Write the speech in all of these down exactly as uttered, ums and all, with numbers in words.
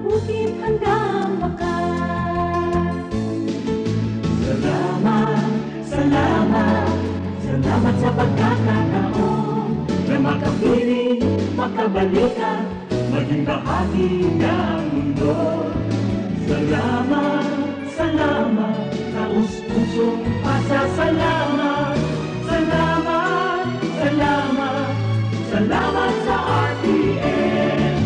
Bukid hanggang wakas. Salamat, salamat, salamat sa pagkakataon na makapiling, makabalikan, maging bahagi ng mundo. Salamat, salamat, taos-pusong pasasalamat. Salamat, salamat, salamat sa R T N.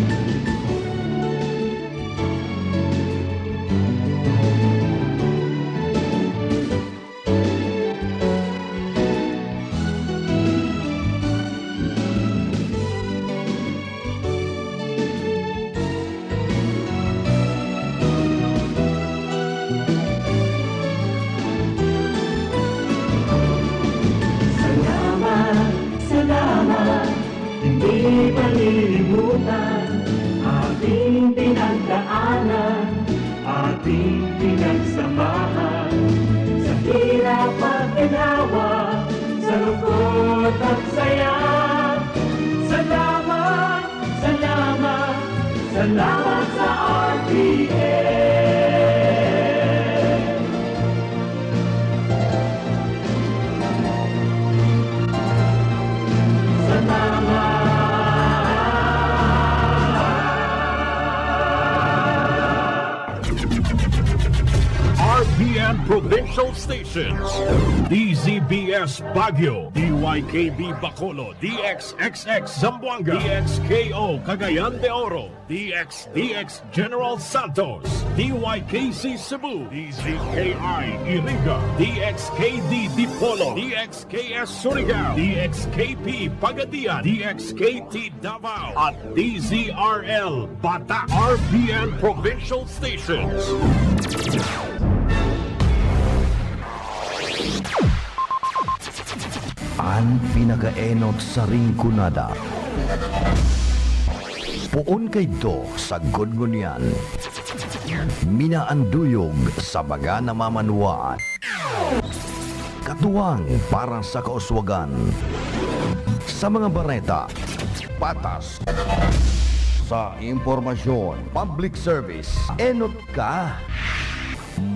Salamat, salamat, hindi malilimutan ating pinagdaanan, ating pinagsamahan, sa hirap at ginhawa, sa lungkot at saya. Salamat, salamat, salamat sa R T N. Salamat. R P N Provincial Stations, D Z B S Baguio, D Y K B Bacolod, D X X X Zamboanga, D X K O Cagayan de Oro, D X D X General Santos, D Y K C Cebu, D Z K I Iriga, D X K D Dipolog, D X K S Surigao, D X K P Pagadian, D X K T Davao, at D Z R L Bata. R P N Provincial Stations. An pinakaenot sa Rinconada. Poon kaidto sagkod ngunyan. Minaanduyog sa mga namamanwaan. Katuwang para sa kauswagan. Sa mga bareta, patas. Sa impormasyon, public service, enot ka.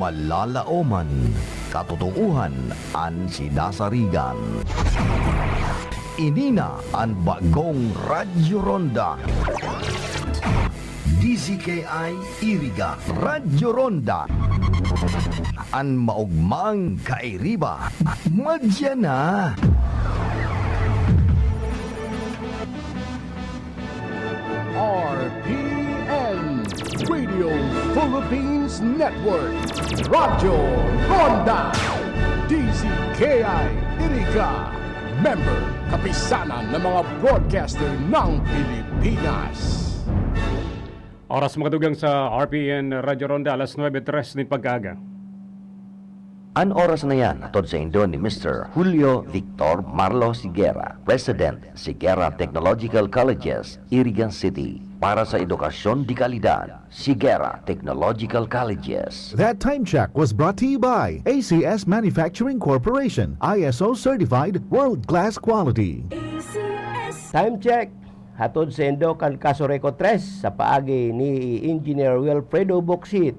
Malalaoman, katotoohan an sinasarigan. Ini na an bagong Radyo Ronda. D Z K I Iriga, Radyo Ronda. An maogmang kairiba, madya na. R P N, Radio Philippines Network, Radyo Ronda, D Z K I Iriga, member, kapisanan ng mga broadcaster ng Pilipinas. Oras mga dugang sa R P N Radyo Ronda, alas nuebe tres nin pagkaaga. An oras na yan, hatod saindo ni Mister Julio Victor Marlo Sigera, President, Sigera Technological Colleges, Iriga City. Para sa edukasyon de kalidad, Sigera Technological Colleges. That time check was brought to you by A C S Manufacturing Corporation, I S O certified, world-class quality. Time check, hatod saindo kan Casureco tres sa paagi ni Engineer Wilfredo Bocsit,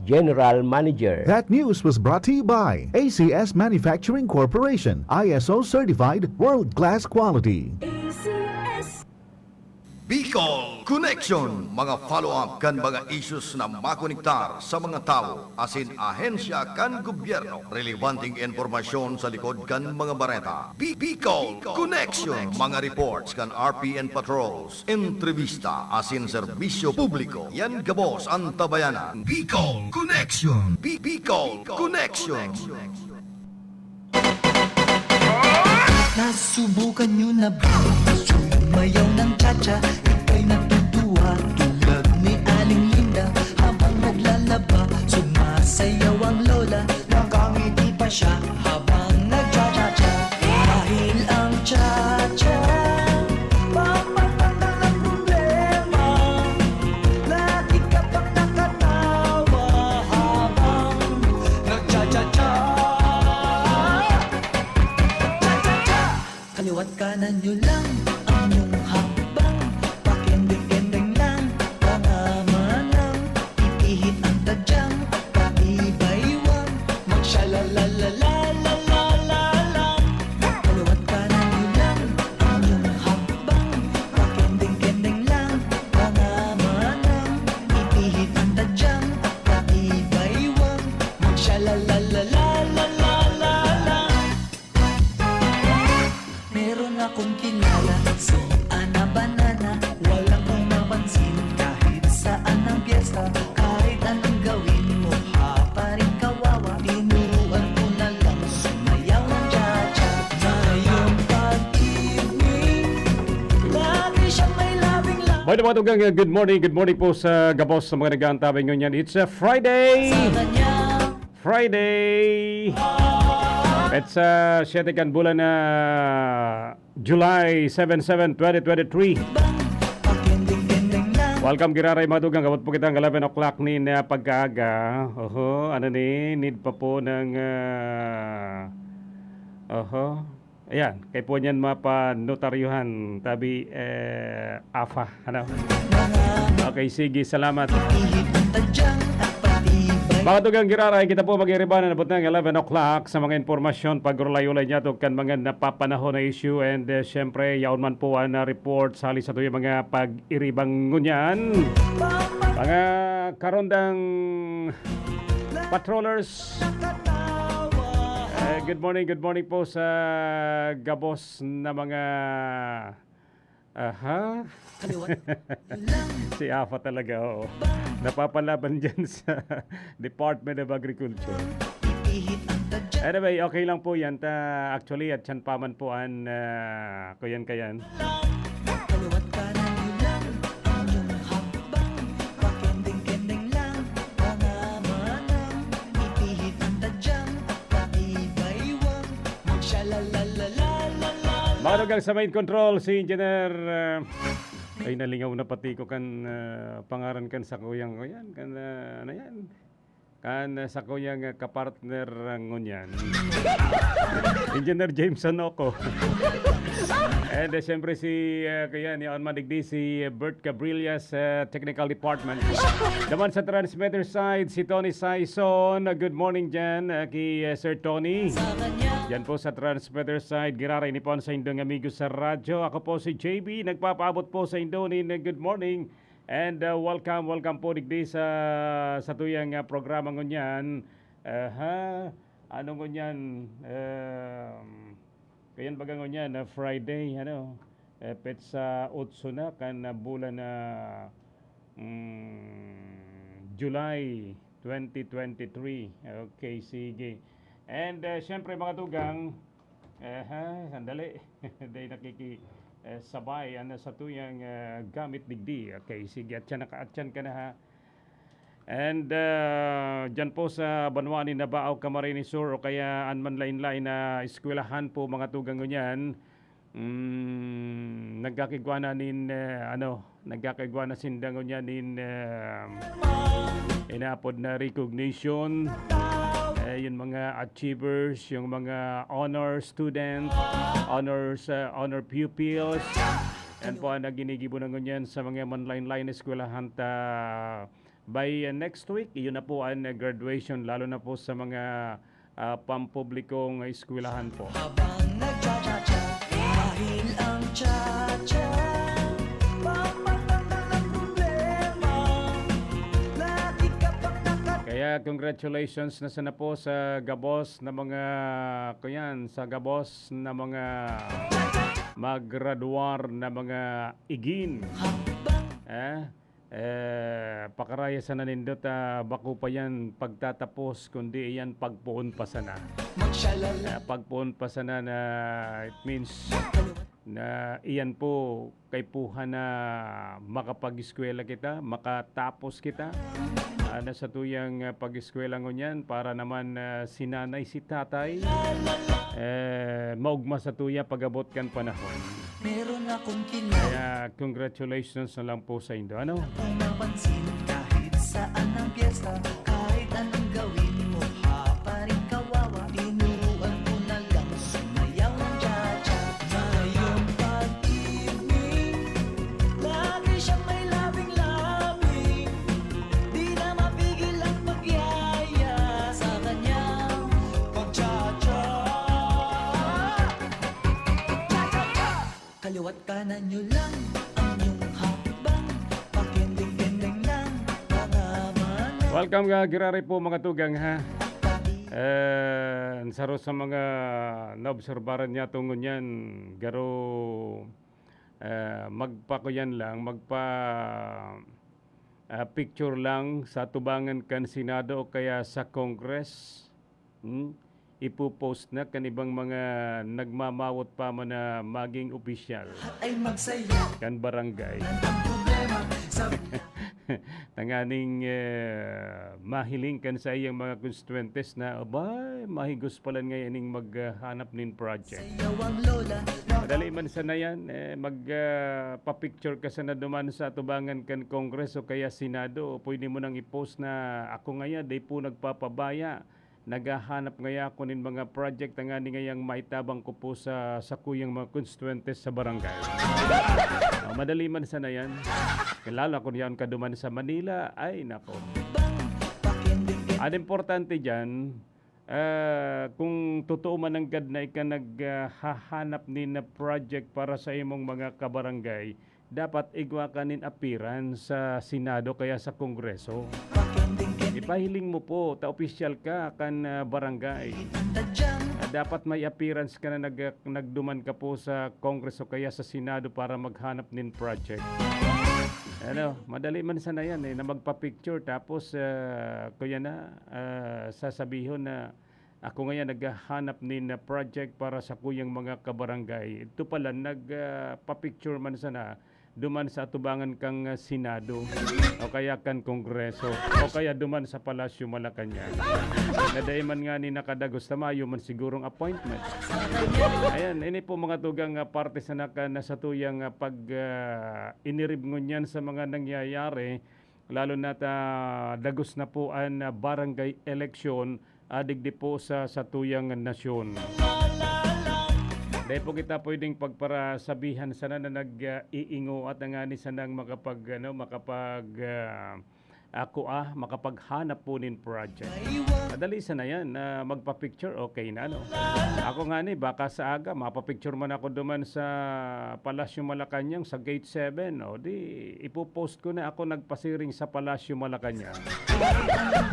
General Manager. That news was brought to you by A C S Manufacturing Corporation, I S O certified, world-class quality. A C S. Bicol Connection, mga follow-up kan mga issues na makonektar sa mga tawo asin ahensya kan gobyerno. Relebanteng impormasyon sa likod kan mga bareta. Bi-, Bicol Connection, mga reports kan R P N patrols, entrevista asin serbisyo publiko. Yan gabos an tabayanan. Bicol Connection. Bi-, Bicol Connection. Nasubukan nyo na ba sumayaw ng cha-cha? Ika'y natutuwa tulad ni Aling Linda. Habang naglalaba, sumasayaw ang lola. Nakangiti pa siya habang nagcha-cha-cha. Dahil ang cha-cha, pampatanggal ng problema. Lagi ka pang nakatawa habang nagcha-cha-cha. Cha-cha-cha! Kaliwat kanan nyo lang ang inyong hakbang. Kahit anong gawin mo, ha pa rin kawawa. Tinuruan ko na lang sumayaw ng cha-cha. Ngayong pag-ibig, lagi siyang may labing la- By the way, mga tugang, uh, good morning. Good morning po sa gabos sa mga nag-aantabay ngunyan. It's a Friday! Sa kanya. Friday! It's, uh, siyete kan bulan na July seven seven, twenty twenty-three. Welcome, giraray, mga tugang. Kabot po kitang eleven o'clock ni na pagkaaga. Oho, ano ni? Need pa po ng, ah, oho. Ayan, kay po niyan mapanotaryuhan. Tabi, eh, afa, ano? Okay, sige, salamat. Mga tugang, giraray, kita po mag-iribanan abot ng eleven o'clock sa mga impormasyon, pag-ulay-ulay niya to kan mga napapanahon na issue, and, eh, syempre, yaon man po ang, ah, report sa hali sa tuyang mga pag-iribang ngunyan. Mga karondang patrollers, eh, good morning, good morning po sa gabos na mga, aha. Kaliwat. Si afa talaga, oo. Napapalaban dyan sa Department of Agriculture. Anyway, okay lang po yan. Ta, actually, at siyan pa man po an, ah, kuyan kayan. Kaliwat kanan yun lang ang iyong hakbang. Pakending-kending lang, mga manang. Ipihit ang tadyang at patibaywang. Magshalalalalala. Mga tugang, sa main control, si Engineer, ah, ay, nalingaw na pati ko kan, ah, pangaran kan sa kuyang ko yan, kan, ah, ano yan? Kan, ah, sa kuyang, ah, kapartner, ah, ngunyan. Engineer Jameson Oco. And, ah, siyempre si, ah, kuya, ni Onman Digdi, si, ah, Bert Cabrillas, ah, Technical Department. Naman sa transmitter side, si Tony Saison. Ah, good morning dyan, ah, kay, ah, Sir Tony. Yan po sa transmitter side, giraray ni po sa indong amigo sa radyo. Ako po si J B, nagpapaabot po sa indo nin good morning and, uh, welcome, welcome po digdi sa, sa tuyang, uh, programa ngunyan. Aha, ano ngunyan? Um, kayan baga ngunyan na Friday, ano? Eh, petsa otso na kan, uh, bulan na, mm, July twenty twenty-three. Okay, sige. And, uh, syempre, mga tugang, eh, ha, sandali. Dahil nakiki-, eh, sabay, ano, sa tuyang, uh, gamit digdi. Okay, sige. Atyan na ka, atyan ka na, ha. And, uh, dyan po sa banwa ni Nabao, Camarines Sur, o kaya an manlain-lain na eskwelahan po, mga tugang ngunyan, mm, nagkakigwa na nin, eh, ano, nagkakigwa na sinda ngunyan nin, eh, inaapod na recognition. Eh, yung mga achievers, yung mga honor student, honors, eh, honor pupils. Yan po ang naginigibo na ngunyan sa mga manlain-lain na eskwelahan ta by, uh, next week, iyon na po ang, uh, graduation, lalo na po sa mga, uh, pampublikong eskwelahan po. Habang nagcha-cha-cha, dahil ang cha-cha, papatanggal ang problema, lagi ka pang nakat- Kaya congratulations na sana po sa gabos na mga, kuyan, sa gabos na mga maggraduar na mga igin. Habang Eh? Eh, pakaraya sana nindo ta bako pa yan pagtatapos, kundi iyan pagpoon pa sana. Magshalala. Eh, pagpoon pa sana na, it means na iyan po kaipuhan na makapag-eskwela kita, makatapos kita. Ah, na sa tuyang, ah, pag-eskwela ngunyan, para naman, ah, si nanay, si tatay, eh, maugma sa tuya pag-abot kan panahon. Meron akong kilala. Kaya congratulations na lang po sa indo, ano? Kung mapansin, kahit saan ang piyesta, kahit anong gawin mo, ha pa rin kawawa. Tinuruan ko na lang sumayaw ng cha-cha. Ngayong pag-ibig, lagi siyang may labing-labing. Di na mapigil ang pagyaya sa kanyang pag-cha-cha. Cha-cha-cha! Kaliwat kanan nyo lang ang inyong hakbang. Pakending-kending lang, mga manang. Welcome ka, giraray po, mga tugang, ha? Eh, saro sa mga naobserbaran niya tungo niyan, garo, eh, magpakuyan lang, magpa-, ah, picture lang sa atubangan kan Senado o kaya sa Congress. Hmm? Ipo-post na kan ibang mga nagmamawot pa man na maging opisyal At ay magsaya kan barangay. Ang problema sa Tanganing, eh, mahiling kan saiyang mga konstituyentes na, "Abay, mahigos pala ngaya ning maghanap nin project." Sayaw ang lola. Madali man sana yan, eh, mag, ah, pa-picture ka sana duman sa atubangan kan Congress o kaya Senado. Pwede mo nang i-post na, "Ako ngaya, di po nagpapabaya. Naghahanap ngaya ako nin mga project na ngani ngayang maitabang ko po sa sakuyang mga konstituyentes sa barangay." Ah, madali man sana yan. Lalo kung yan ka duman sa Manila, ay nako. Ang importante dyan, ah, kung totoo man nanggad na ika naghahanap nin project para sa imong mga kabarangay, dapat igwa ka nin appearance sa Senado kaya sa Kongreso. Ipahiling mo po ta opisyal ka kan, ah, barangay. Ah, dapat may appearance ka na nag-, nagduman ka po sa Congress o kaya sa Senado para maghanap nin project. Ano, madali man sana yan, eh, na magpa-picture tapos, ah, kuya na, ah, sasabihon na, "Ako ngayan naghahanap nin, ah, project para sa kuyang mga kabarangay." Ito pala, nag, ah, pa-picture man sana duman sa atubangan kang, ah, Senado o kaya kan Kongreso o kaya duman sa Palasyo Malacañang. Na dai man ngani nakadagos ta mayo man sigurong appointment. Ayan, ini po mga tugang, ah, parte sana kan satuyang, ah, pag, ah, inirib ngunyan sa mga nangyayari, lalo na ta dagos na po an, ah, barangay eleksyon, ah, digdi po sa satuyang nasyon. Dai po kita pwedeng pagparasabihan sana na nag, ah, iingoat na ngani sanang makapag, ano, makapag, ah, ako, ah, makapaghanap po nin project. Madali sana yan na magpa-picture, okay na, no? Ako ngani, baka sa aga, mapa-picture man ako duman sa Palasyo Malacañang, sa Gate seven, o di, ipo-post ko na ako nagpasiring sa Palasyo Malacañang.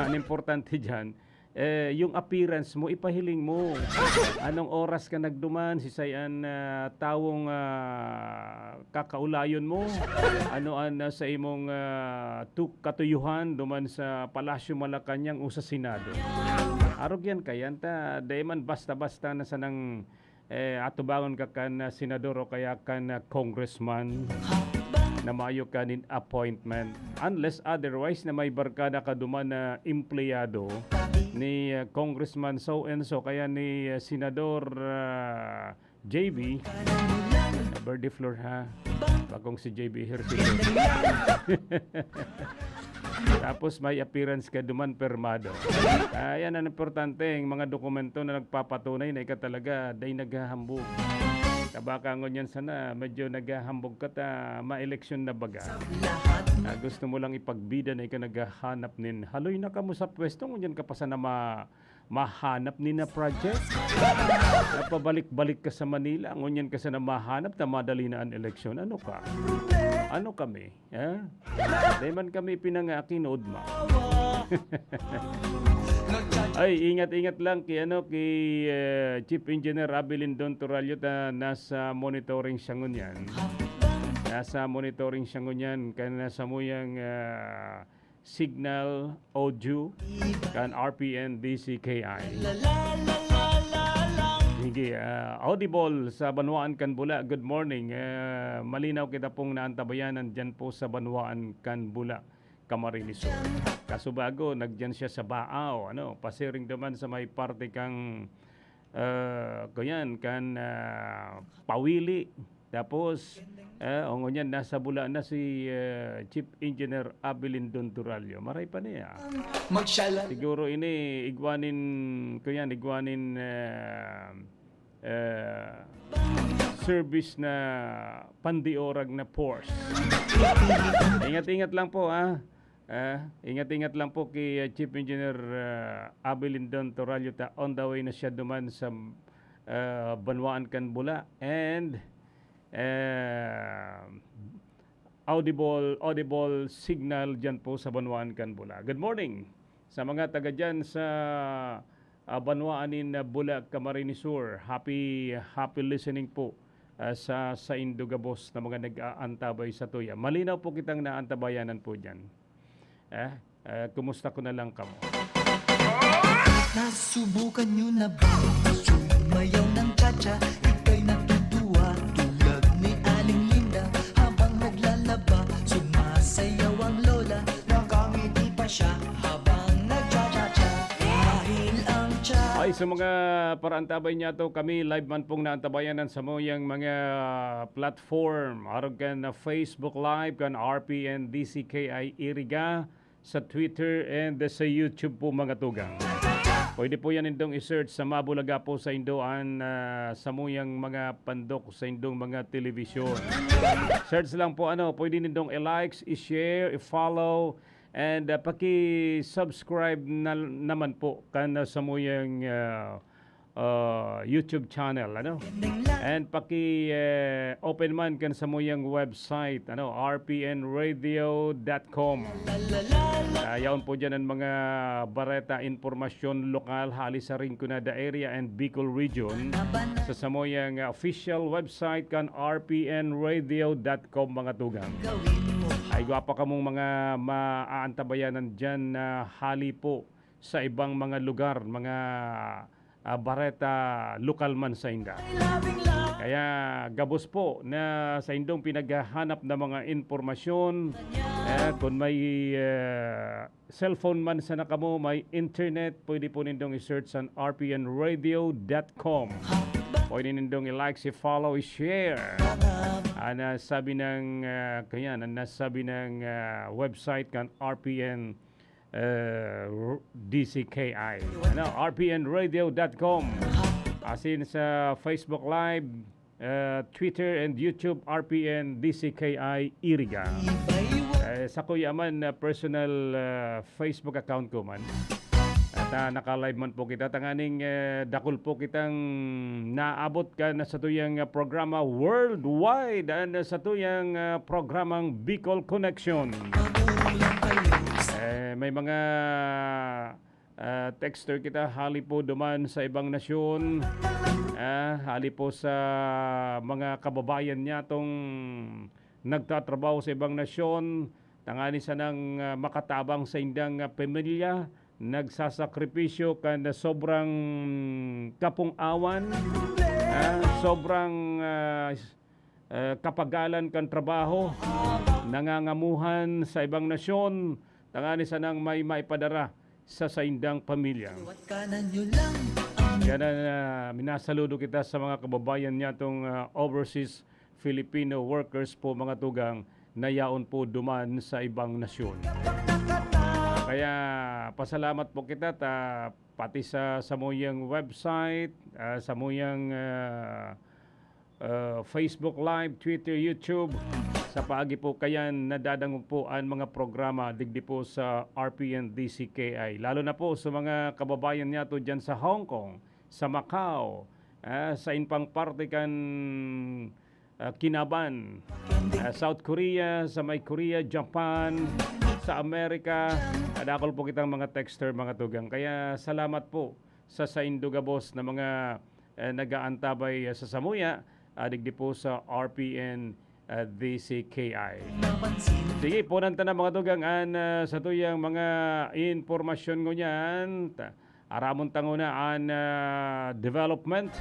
Ang importante dyan, eh, yung appearance mo, ipahiling mo. Anong oras ka nagduman, sisay an, ah, tawong, ah, kakaulayon mo? Ano an, ah, sa imong, ah, tu-, katuyuhan duman sa Palasyo Malacañang o sa Senado? Arog yan, kayan ta, dai man basta-basta na sanang, eh, atubangon ka kan, ah, senador o kaya kan, ah, congressman na mayo ka nin appointment. Unless otherwise na may barkada ka duman na empleyado ni, ah, Congressman so and so, kaya ni, ah, Senador, ah, J B, Verde Flor ha, bakong si J B Ejercito. Tapos may appearance ka duman, permado. Ayan ang importante, ang mga dokumento na nagpapatunay na ika talaga dai naghahambog. Kabaka ngunyan sana, medyo naghahambog ka ta, ma-eleksyon na baga. Ah, gusto mo lang ipagbida na ika naghahanap nin haloy na kamo sa pwesto, ngunyan ka pa sana ma-, mahanap ni na project? Napabalik-balik ka sa Manila, ngunyan ka sana mahanap ta madali na an eleksyon. Ano ka? Ano kami? Eh? Di man kami pinangaki, nood ma. Ay, ingat-ingat lang kay, ano, kay, eh, Chief Engineer Abby Lindon Toralio ta nasa monitoring siya ngunyan. Nasa monitoring siya ngunyan, kaya nasa muyang, ah, signal audio kan R P N D C K I. Sige, ah, audible sa Banwaan kan Bula. Good morning. Ah, malinaw kita pong naantabayanan dyan po sa Banwaan kan Bula, Camarines Sur. Kaso bago, nagdyan siya sa Baao, ano, pasiring naman sa may parte kang, ah, kuyan, kan, ah, Pawili. Tapos, eh, o ngunyan, nasa Bula na si, eh, Chief Engineer Abby Lindon Toralio. Maray pa niya. Magshala. Siguro ini, igwa nin, kuyan, igwa nin, eh, eh, service na pandiorag na force. Ingat-ingat lang po, ah. Ah, ingat-ingat lang po kay, ah, Chief Engineer, ah, Abby Lindon Toralio ta on the way na siya duman sa, ah, Banwaan kan Bula. And, ah, audible, audible signal dyan po sa Banwaan kan Bula. Good morning sa mga taga dyan sa, ah, Banwaan nin, ah, Bula, Camarines Sur. Happy, happy listening po, ah, sa saindo gabos na mga nag-aantabay sa tuya. Malinaw po kitang naantabayanan po dyan. Eh, eh, kumusta ko na lang kamo? Nasubukan nyo na ba sumayaw ng cha-cha? Ika'y natutuwa tulad ni Aling Linda. Habang naglalaba, sumasayaw ang lola. Nakangiti pa siya habang nagcha-cha-cha. Dahil ang cha- Ay, sa mga paraantabay niya to, kami live man pong naantabayan ang samuyang mga platform. Arog kan Facebook Live, kan R P N D C K I Iriga, sa Twitter and sa YouTube po, mga tugang. Pwede po yan indong i-search sa mabulaga po sa indo an, ah, samuyang mga pandok sa indong mga telebisyon. Search lang po, ano, pwede nindong i-likes, i-share, i-follow, and, ah, paki-subscribe na naman po kan, ah, samuyang, ah, ah, YouTube channel, ano? And paki, eh, open man kan samuyang website, ano, R P N radio dot com. Ah, yaon po dyan ang mga bareta, impormasyon lokal hali sa Rinconada area and Bicol region sa samuyang, ah, official website kan R P N radio dot com, mga tugang. Ay, gwapa kamong mga maaantabayanan dyan na hali po sa ibang mga lugar, mga, ah, bareta lokal man sainda. Kaya gabos po na saindong pinaghahanap na mga impormasyon, eh, kung may, eh, cellphone man sana kamo, may internet, pwede po nindong i-search sa R P N radio dot com. Pwede nindong i-like, i-follow, i-share. Ang, ah, sabi ng, ah, kaya, ang nasabi ng, ah, website kan R P N, eh, R-, D C K I. Ano, R P N radio dot com. Asin sa Facebook Live, eh, Twitter and YouTube, R P N D C K I Iriga. Eh, sa kuya man, ah, personal, ah, Facebook account ko man. At, ah, naka-live man po kita. Tanganing, eh, dakul po kitang naabot kan satuyang, ah, programa worldwide. An satuyang, ah, programang Bicol Connection. Eh, may mga, ah, texter kita, hali po duman sa ibang nasyon. Ah, hali po sa mga kababayan niya tong nagtatrabaho sa ibang nasyon, tangani sanang, ah, makatabang sa indang, ah, pamilya, nagsasakripisyo kan sobrang kapung-awan, ah, sobrang, ah, s-, ah, kapagalan kan trabaho, nangangamuhan sa ibang nasyon, tangani sanang may maipadara sa saindang pamilya. Kaya na, na, minasaludo kita sa mga kababayan niya tong, ah, overseas Filipino workers po, mga tugang, na yaon po duman sa ibang nasyon. Kaya pasalamat po kita ta pati sa samuyang website, ah, samuyang, ah, ah, Facebook Live, Twitter, YouTube. Sa paagi po kayan, nadadangog po an mga programa digdi po sa R P N D C K I. Lalo na po sa mga kababayan niyato dyan sa Hong Kong, sa Macau, ah, sa inpang parte kan, ah, Kinaban, ah, South Korea, sa may Korea, Japan, sa Amerika. Kadakol po kitang mga texter, mga tugang. Kaya salamat po sa saindo gabos na mga, eh, nag-aantabay, ah, sa samuya, ah, digdi po sa R P N, ah, D C K I. Sige, punan ta na, mga tugang, an, ah, satuyang mga impormasyon ngunyan. Ta-, aramon ta nguna an, ah, development,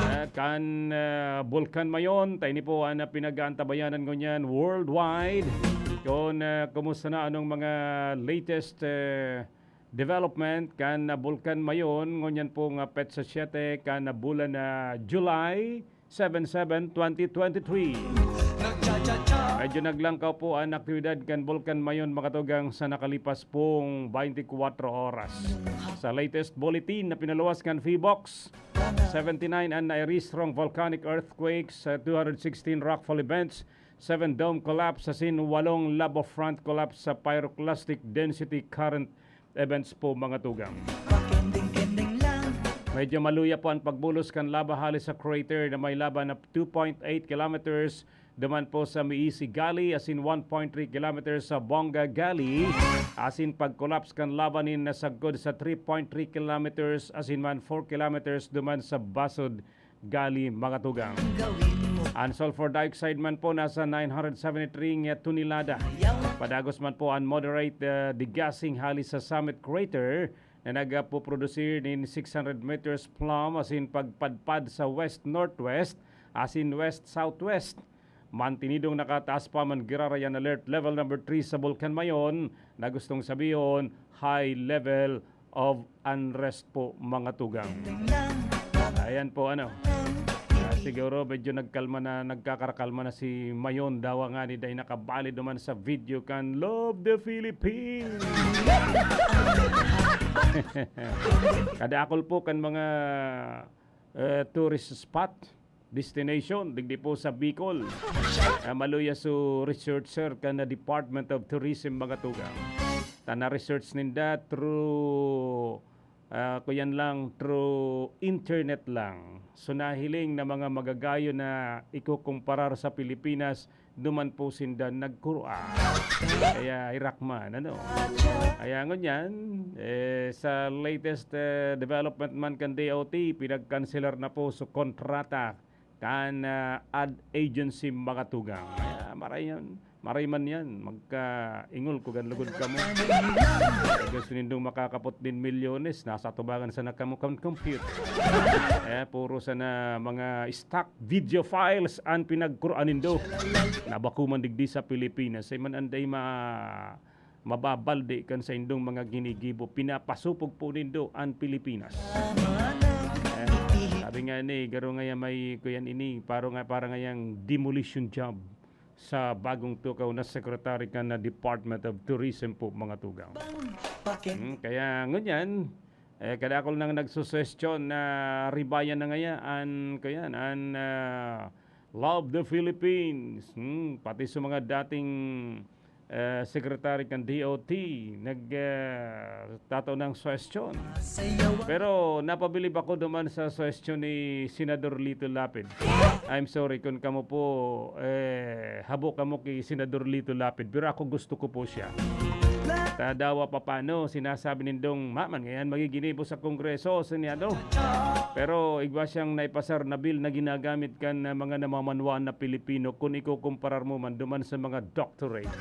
ah, kan, ah, Bulkan Mayon. Ta ini po an, ah, pinag-aantabayanan ngunyan worldwide. Kung, ah, kumusta na, anong mga latest, eh, development kan, ah, Bulkan Mayon, ngunyan po nga petsa siyete kan, ah, bulan na July, seven seven twenty twenty-three. Medyo naglangkaw po an aktibidad kan Bulkan Mayon, mga tugang, sa nakalipas pong twenty-four oras. Sa latest bulletin na pinaluwas kan PHIVOLCS, seventy-nine an nairehistrong volcanic earthquakes, sa two hundred sixteen rockfall events, seven dome collapse asin walong lava front collapse sa pyroclastic density current events po, mga tugang. Medyo maluya po an pagbulos kan lava hali sa crater na may laba na two point eight kilometers duman po sa Miisi Gully asin one point three kilometers sa Bonga Gully, asin pag-collapse kan laba nin nasagkod sa three point three kilometers asin man four kilometers duman sa Basud Gully, mga tugang. An sulfur dioxide man po nasa nine hundred seventy-three nga tonelada. Padagos man po an moderate, ah, degassing hali sa Summit Crater na nagpoprodusir nin six hundred meters plum asin pagpadpad sa west-northwest asin west-southwest. Mantinidong nakataas pa man giraray an alert level number three sa Bulkan Mayon, na gustong sabihon, high level of unrest po, mga tugang. Ayan po, ano. Ah, siguro medyo nagkalma na, nagkakarakalma na si Mayon. Dawa nga ni dai nakabalid naman sa video kan Love the Philippines. Kadakol po kan mga, eh, tourist spot, destination, digdi po sa Bicol. Ah, maluya su researcher kan na Department of Tourism, mga tugang. Ta na-research ninda through, ah, kuyan lang, through internet lang. So, nahiling na mga magagayon na ikukumparar sa Pilipinas, duman po sinda nagkuro-an. Kaya hirak man, ano? Kaya ngunyan, eh, sa latest, eh, development man kan D O T, pinagkanselar na po su kontrata kan, ah, ad agency, mga tugang. Kaya maray yan, maray man yan, magkaingol kugan lugod kamo. Gusto nindong makakapot din milyones, nasa atubangan sana kamo kan compute. Eh, puro sana mga stock video files an pinagkuroan nindo. Nabako man digdi sa Pilipinas, ay man anday ma-, mababalde kan saindong mga ginigibo, pinapasupog po nindo an Pilipinas. Eh, sabi nga ni, garo ngaya may kuyan ini, paro nga, para ngayang demolition job sa bagong tukaw na secretary kan na Department of Tourism po, mga tugang. Hmm, kaya ngunyan, eh, kadakol nang nagsusuwestiyon na ribayan na ngaya an, kuyan, an, ah, Love the Philippines. Hmm, pati sa mga dating, eh, secretary kan D O T, nag, eh, tatao ng suwestiyon. Pero napabilib ako duman sa suwestiyon ni Senador Lito Lapid. I'm sorry kung kamo po, eh, habo kamo ki Senador Lito Lapid, pero ako gusto ko po siya. Ta dawa pa paano, sinasabi nindong, "Maman, ngayan magiginibo sa Kongreso, Senado." Pero igwa siyang naipasar na bill na ginagamit kan, ah, mga namamanwaan na Pilipino kun ikukumparar mo man duman sa mga doctorate.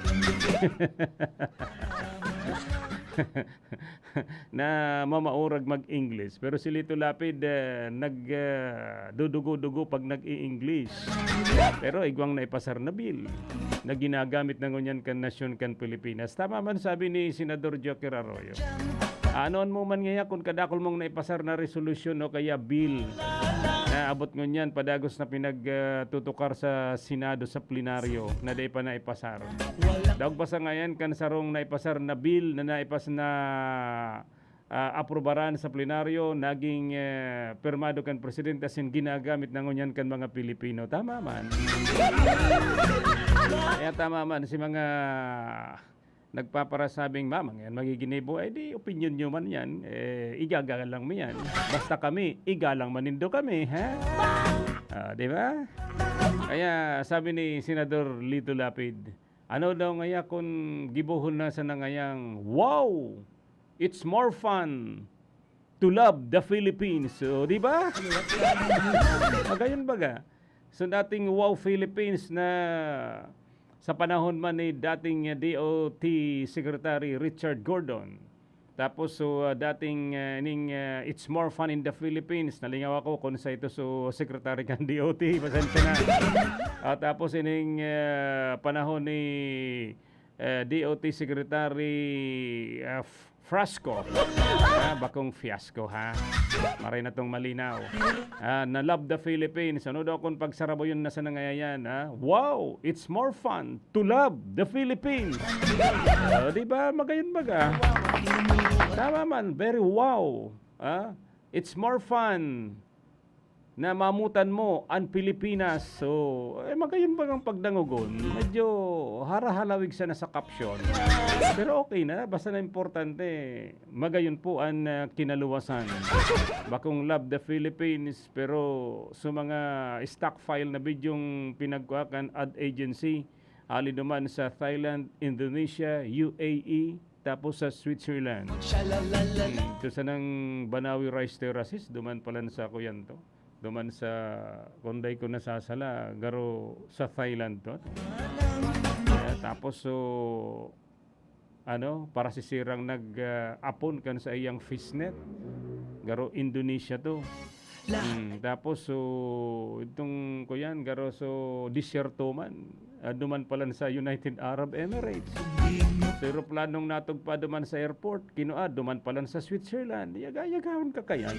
Na mamaurag mag-English. Pero si Lito Lapid, eh, nag, eh, dudugo-dugo pag nag-i-English. Pero igwang naipasar na bill na ginagamit na ngunyan kan nasyon kan Pilipinas. Tama man sabi ni Senador Joker Arroyo. Anon mo man ngaya kun kadakol mong naipasar na resolusyon o kaya bill na abot ngunyan padagos na pinag, ah, tutukar sa Senado sa plenaryo na dai pa naipasar. Daog pa sa ngayan kan sarong naipasar na bill na naipas-, na, ah, aprubaran sa plenaryo, naging, eh, pirmado kan presidente asin ginagamit na ngunyan kan mga Pilipino. Tama man. Kaya tama man si mga nagpaparasabing, "Mamang yan magiginibo," ay di opinyon nyo man yan, eh, igagalang mo yan. Basta kami, igalang manindo kami, ha? Ah, di ba? Kaya sabi ni Senador Lito Lapid, ano daw ngaya kun gibohon na sana ngayang, "Wow! It's more fun to love the Philippines." So, di ba? Magayon baga. So, dating Wow Philippines na sa panahon man ni dating D O T Secretary Richard Gordon. Tapos, so, ah, dating, ah, ining, ah, It's More Fun in the Philippines. Nalingaw ako kung sa ito, so, secretary kan D O T. Pasensya na. Ah, tapos ining, ah, panahon ni, eh, D O T Secretary, ah, F-, Frasco. Ah, bakong fiasco, ha? Maray na tong malinaw. Ah, na love the Philippines. Ano daw kung pagsarabayon na sa nangayayan, ha? Wow! It's more fun to love the Philippines. Oh, di ba? Magayon baga. Tama man. Very wow. Ah, it's more fun na mamutan mo an Pilipinas. So, eh, magayon bagang pagdangogon. Medyo harahalawig sana sa caption. Pero okay na, basta na importante, magayon po an, ah, kinaluwasan. Bakong love the Philippines, pero sa mga stock file na bidyong pinagkuha kan ad agency, hali duman sa Thailand, Indonesia, U A E, tapos sa Switzerland. Hmm, ito sanang Banawi Rice Terraces, duman pala sa kuyan to. duman sa, kung dai ko nasasala, garo sa Thailand to. Kaya tapos, so, ano, para si Sirang nag, ah, apon kan sa iyang fishnet. Garo Indonesia to. Hmm, tapos, so, itong, kuyan, garo, so, disyerto man. Ah, duman palan sa United Arab Emirates. So, eroplanong natugpa duman sa airport, kinua, duman palan sa Switzerland. Yaga-yagahon ka kayan.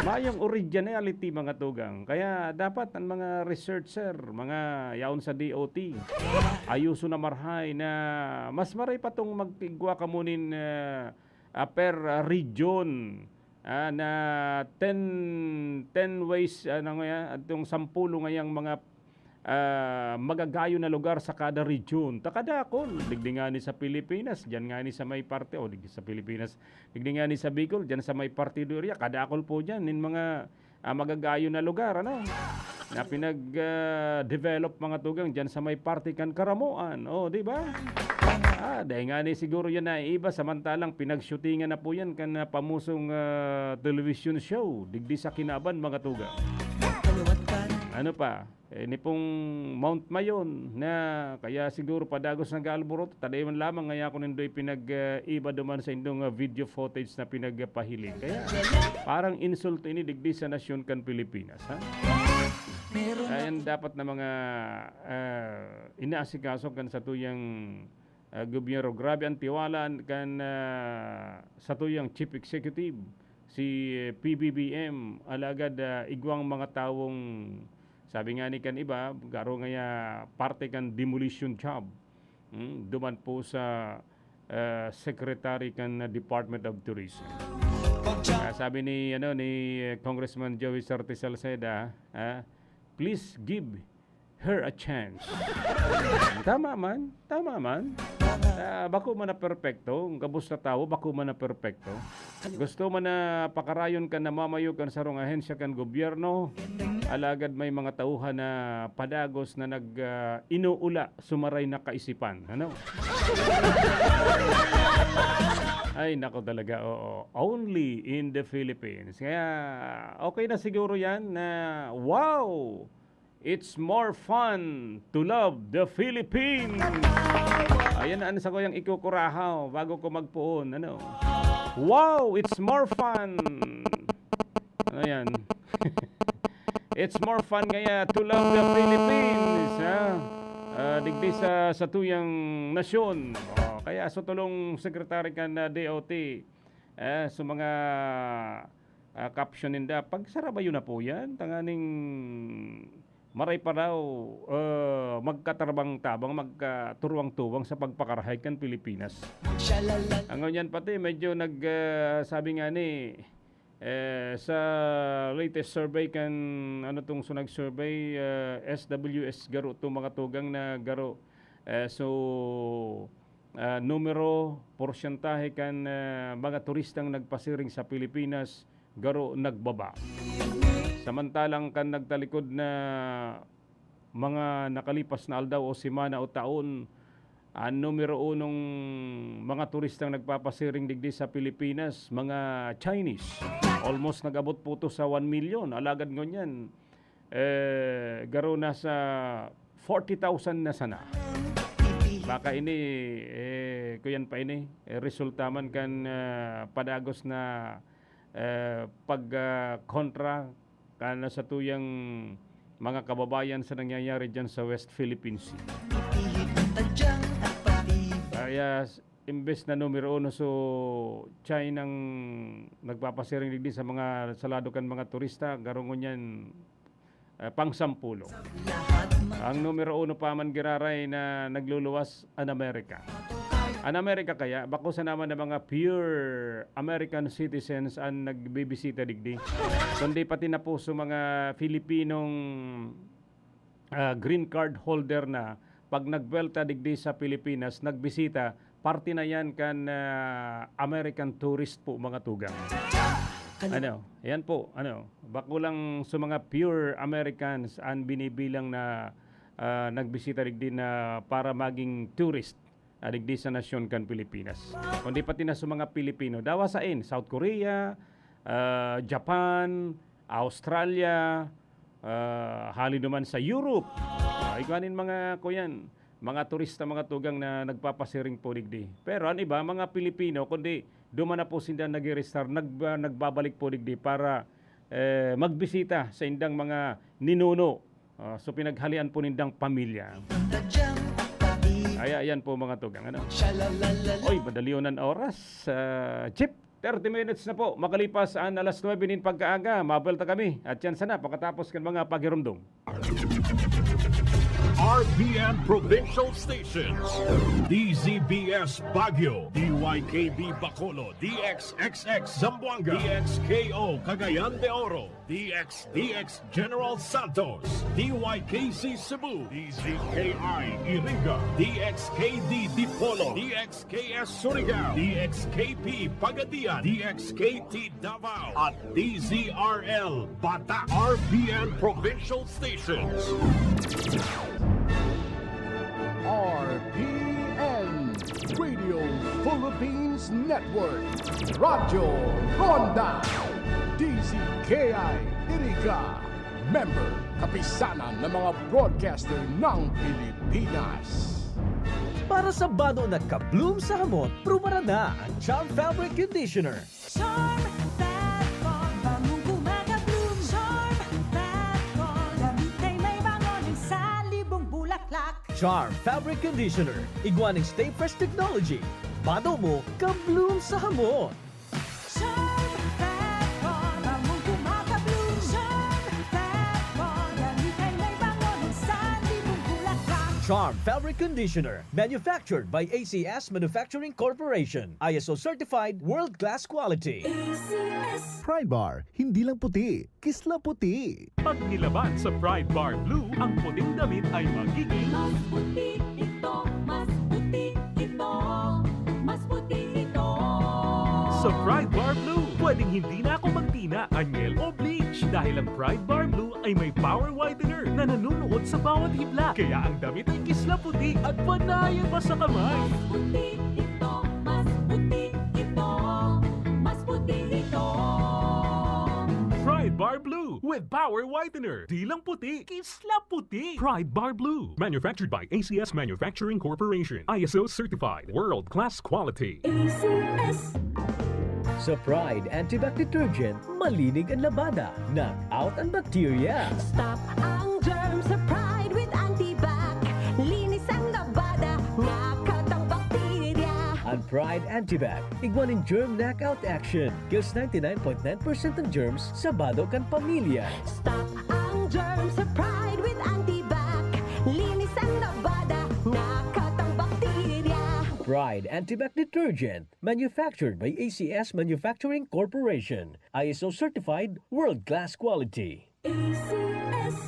Mayong originality, mga tugang. Kaya dapat ang mga researcher, mga yaon sa D O T, ayuso na marhay na mas maray pa tong magigwa kamo nin, ah, ah, per, ah, region, ah, na ten, ten ways, ah, na nga, atong sampulo ngayang mga, ah, magagayon na lugar sa kada region. Ta kadakol, digdi ngani sa Pilipinas, diyan ngani sa may parte, o digdi sa Pilipinas, digdi ngani sa Bicol, diyan sa may partido area, kadakol po diyan, nin mga, ah, magagayon na lugar, ano? Na pinag, ah, develop, mga tugang, diyan sa may parte kan Karamoan, o, di ba? Ah, dahil nga ni siguro yan naiiba, samantalang pinagshootingan na po yan kan, ah, pamusong, ah, television show, digdi sa Kinaban, mga tugang. Ano pa? Eh, ni pong Mount Mayon na kaya siguro padagos nag-aalburoto, ta dai man lamang ngaya ako nindo ipinag, ah, iba duman sa indong, ah, video footage na pinagpahiling. Kaya parang insulto ini digdi sa nasyon kan Pilipinas, ha? Ayan dapat na mga, ah, inaasikaso kan satuyang, ah, gobyerno. Grabe ang tiwala kan, ah, satuyang chief executive, si P B B M. Alagad, ah, igwang mga tawong, sabi nga ni kan iba, garo ngaya parte kan demolition job. Hmm, duman po sa, ah, secretary kan Department of Tourism. Ah, sabi ni, ano, ni Congressman Joey Sorte Salceda, ah, "Please give her a chance." Tama man, tama man. Ah, bako man na perpekto, ang gabos na tawo, bako man na perpekto. Gusto man na pakarayon kan namamayo kan sarong ahensya kan gobyerno, alagad may mga tauhan na padagos na nag, ah, inuula sumaray na kaisipan. Ano? Ay, nako talaga, oo. Only in the Philippines. Kaya, okay na siguro yan na, wow! It's more fun to love the Philippines. Ayan ang sakuyang ikukurahaw bago ko magpoon. Ano? Wow, it's more fun. Ano yan? It's more fun kaya to love the Philippines, ha? Ah, digdi sa, sa tuyang nasyon. Oh, kaya sa tulong secretary kan, ah, D O T, eh, sa mga, ah, caption ninda, pagsarabayo na po yan, tanganing maray pa daw, ah, magkatarabang-tabang, magkaturuwang-tuwang sa pagpakarahay kan Pilipinas. Ang ngunyan pati, medyo nag, ah, sabi nga ni, eh, sa latest survey kan, ano tong sunag survey, ah, S W S garo tong mga tugang na garo. Eh, so, ah, numero, porsyentahe kan, ah, mga turistang nagpasiring sa Pilipinas, garo nagbaba. Samantalang kan nagtalikod na mga nakalipas na aldaw o semana o taon, ang numero unong mga turistang nagpapasiring digdi sa Pilipinas, mga Chinese. Almost nag-abot po to sa one million. Alagad ngunyan, eh, garo na sa forty thousand na sana. Baka ini, eh, kuyan pa ini, eh, resulta man kan, ah, padagos na, eh, pag, ah, kontra kan sa tuyang mga kababayan sa nangyayari dyan sa West Philippine Sea. Kaya, s-, imbes na numero uno, so, China ang nagpapasiring digdi sa mga, sa lado kan mga turista, garo ngunyan, eh, pangsampulo. Ang numero uno pa man giraray na nagluluwas, an Amerika. An Amerika kaya, bako sana man na mga pure American citizens an nagbibisita digdi. Kundi pati na po sa mga Filipinong, ah, green card holder na, pag nagbuwelta digdi sa Pilipinas, nagbisita, parte na yan kan, ah, American tourist po, mga tugang. Ano? Yan po, ano, bako lang sa mga pure Americans an binibilang na, ah, nagbisita digdi na para maging tourist, ah, digdi sa nasyon kan Pilipinas. Kundi pati na sa mga Pilipino. Dawa sain, South Korea, ah, Japan, Australia, ah, hali naman sa Europe. Ah, igwa nin mga, kuyan, mga turista, mga tugang na nagpapasiring po digdi. Pero an iba, mga Pilipino, kundi duman na po sinda nag-i-restart, nag-, ah, nagbabalik po digdi para, eh, magbisita sa indang mga ninuno. Ah, so, pinaghalian po nindang pamilya. Kaya yan po, mga tugang, ano? Oy, madali yun ang oras. Ah, Chip, thirty minutes na po makalipas an alas nuebe nin pagkaaga. Mabel ta kami. At yan sana, pakatapos kan mga pagirumdom. R B N Provincial Stations. D Z B S Baguio, D Y K B Bacolod, D X X X Zamboanga, D X K O Cagayan de Oro, D X D X General Santos, D Y K C Cebu, D Z K I Iriga, D X K D Dipolog, D X K S Surigao, D X K P Pagadian, D X K T Davao, at D Z R L Bata, R B N Provincial Stations. R B N Radio Philippines Network, Radyo Ronda, D Z K I Iriga, member Kapisanan ng mga Broadcaster ng Pilipinas. Para sa bado na ka-bloom sa hamot, prubaran na ang Charm Fabric Conditioner. Charm Fat Bar, bangong gumagabloom. Charm Fat Bar, damit ay may bango ng salibong bulaklak. Charm Fabric Conditioner, igwa ning Stay Fresh Technology. Bado mo, ka-bloom sa hamot. Charm Fat Bar, bangong gumagabloom. Charm Fat Bar, damit ay may bango ng salibong bulaklak. Charm Fabric Conditioner, manufactured by A C S Manufacturing Corporation. I S O certified, world-class quality. A C S. Pride Bar, hindi lang puti, kislaputi. Pag nilaban sa Pride Bar Blue, ang puting damit ay magiging Mas puti ito, mas puti ito, mas puti ito. Sa Pride Bar Blue, pwedeng hindi na ako magtina, anyel o bleach dahil ang Pride Bar Blue ay may power whitener na nanunuot sa bawat hibla. Kaya ang damit ay kislaputi at panayan pa sa kamay. Mas puti ito, mas puti ito, mas puti ito. Pride Bar Blue with power whitener. Di lang puti, kislaputi. Pride Bar Blue. Manufactured by A C S Manufacturing Corporation. I S O certified. World class quality. A C S. Sa Pride Antibac Detergent, malinig ang labada, knock out ang bakterya. Stop ang germ sa Pride with Antibac. Linis ang labada, knock out ang bakterya. Ang Pride Antibac, igwa nin germ knockout action, kills ninety-nine point nine percent ng germs sa bado kan pamilya. Stop ang germ sa Pride with Antibac. Linis ang labada, knock out ang bakterya. Pride Antibac Detergent, manufactured by A C S Manufacturing Corporation. I S O certified, world-class quality. A C S.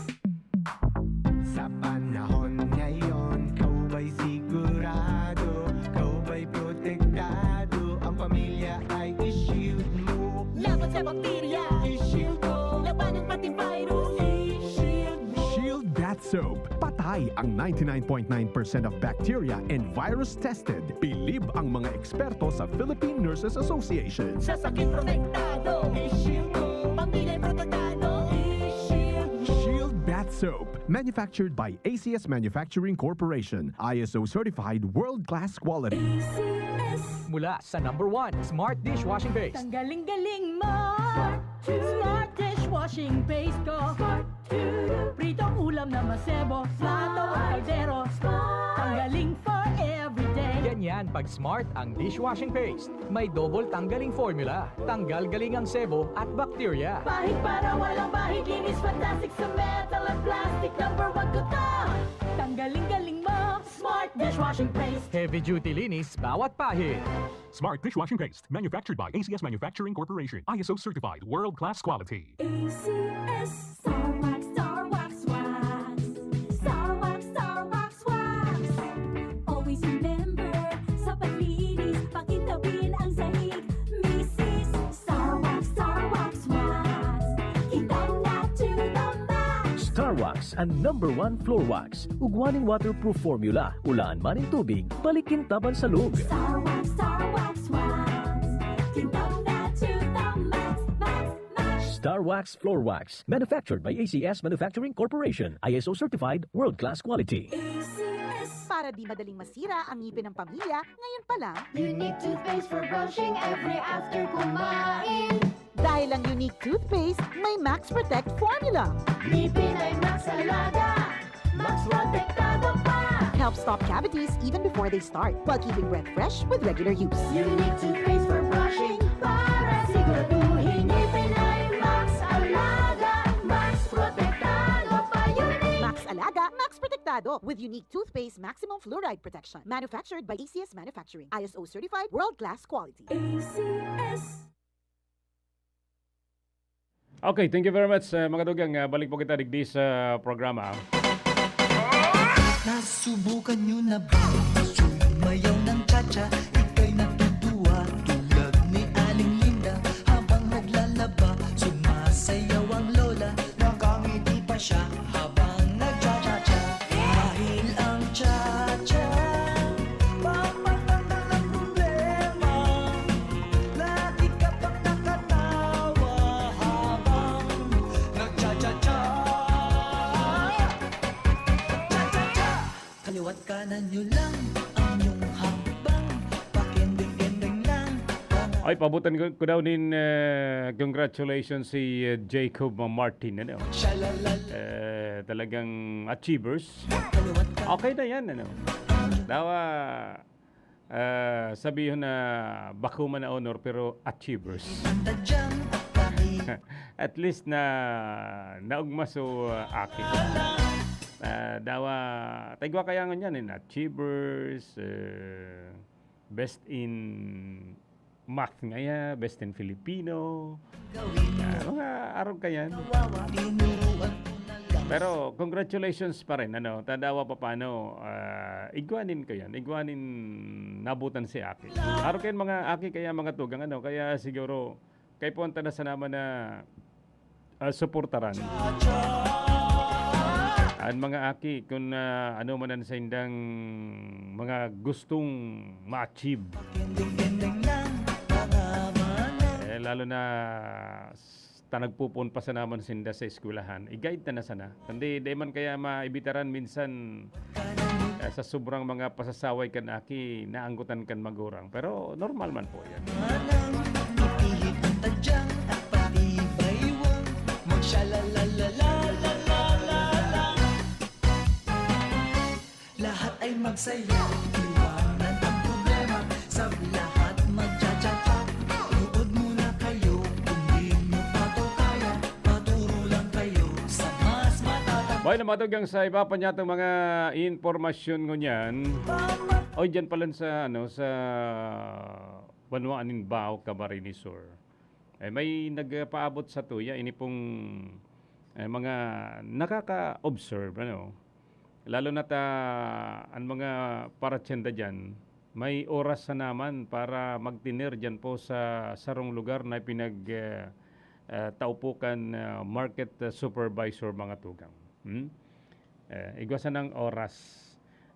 Sa panahon ngayon, ikaw ba'y sigurado? Ikaw ba'y protektado? Ang pamilya ay i-shield mo. Laban sa bakterya, i-shield mo. Labanan pati virus, i-shield mo. Shield Bath Soap. Patay ang ninety-nine point nine percent of bacteria and virus tested. Bilib ang mga eksperto sa Philippine Nurses Association. Sa sakit protektado, i-shield mo. Pamilya protektado, i-shield mo. Shield Bath Soap. Manufactured by A C S Manufacturing Corporation. I S O certified world-class quality. A C S. Mula sa number one, Smart Dishwashing Paste. Tanggaling galing mo. Smart dishwashing paste ko. Pritong ulam na masebo, plato o kaldero. Tanggaling for everyday. Ganyan pag Smart ang dishwashing paste. May double tanggaling formula. Tanggal galing ang sebo at bakterya. Pahid para walang bahid, linis fantastic sa metal at plastic. Number one ko to. Tanggaling galing mo. Smart dishwashing paste. Heavy duty linis bawat pahid. Smart dishwashing paste. Manufactured by A C S Manufacturing Corporation. I S O certified. World-class quality. A C S. Star Wax, Star Wax Wax. Star Wax, Star Wax Wax. Always remember, sa paglinis, pakintabin ang sahig. Misis, Star Wax, Star Wax Wax. Kintab na to the max. Star Wax, ang number one floor wax. Ugwa ning waterproof formula, ulaan man nin tubig, balik kintab an salog. Star Wax, Star Wax Wax. Kintab na to the max. Darwax Floor Wax, manufactured by A C S Manufacturing Corporation, I S O certified, world-class quality. Para di madaling masira ang ngipin ng pamilya, ngayon pa lang. Unique toothpaste for brushing every after kumain. Dahil ang Unique Toothpaste may Max Protect Formula. Ngipin ay Max Alaga, Max Protektado pa. Helps stop cavities even before they start, while keeping breath fresh with regular use. Unique Toothpaste for brushing, para siguraduhin ngipin ay Max Alaga, Max Protektado pa. Unique! Max Alaga, Max Protektado, with Unique Toothpaste Maximum Fluoride Protection. Manufactured by A C S Manufacturing. I S O certified, world-class quality. A C S. Okay, thank you very much, uh, mga dugang. Uh, balik po kita digdi sa programa. Nasubukan nyo na ba sumayaw ng cha-cha? Ika'y natutuwa tulad ni Aling Linda. Habang naglalaba, sumasayaw ang lola. Nakangiti pa siya habang nagcha-cha-cha. Dahil ang cha-cha, pampatanggal ng problema. Lagi ka pang nakatawa habang nagcha-cha-cha. Cha-cha-cha! Kaliwat kanan nyo lang ang inyong hakbang. Pakending-kending lang. Ay, pabutan ko, ko daw nin, eh, congratulations si, eh, Jacob Martin, ano? Shalalala. Eh, talagang achievers. Kaliwat ka. Okay na yan, ano? Dawa, ah, sabihon na bako man na honor, pero achievers. Tadyang at pati. At least na naugma so, ah, aki. Ah, dawa, taigwa kaya ngunyan, in achievers, eh, best in math ngaya, best in Filipino. Ah, mga arog ka yan. Pero congratulations pa rin, ano, ta dawa pa paano, ah, igwanin ko yan, igwanin nabutan si aki. Arog kayan mga aki, kaya mga tugang, ano, kaya siguro, kaipuhan ta na sana man na, ah, suportaran an mga aki kun, ah, ano man an saindang mga gustong ma-achieve. Eh, lalo na s-, ta nagpupoon pa sana man sinda sa eskwelahan, i-guide ta na sana. Kundi dai man kaya maibitaran minsan, ah, sa sobrang mga pasasaway kan aki, naanggotan kan magurang. Pero normal man po yan. Manang ipihit ang tadyang at pati baywang. Magshalalala. Lahat ay magsaya, iwanan ang problema. Sa lahat magcha-cha-cha. Nood muna kayo, kung di nyo pa to kaya, paturo lang kayo sa mas matatanda. Boy, namatugang sa iba pa niya itong mga impormasyon ngunyan. Oy, dyan pala sa, ano, sa banwaan nin Bao, Camarines Sur. Eh, may nagpaabot sa tuya, ini pong, eh, mga nakaka-observe, ano. Lalo na ta, ang mga paratyenda dyan, may oras sa naman para magtener dyan po sa sarong lugar na pinag, eh, eh, tao po kan, eh, market, eh, supervisor, mga tugang. Hmm? Eh, igwa sanang oras.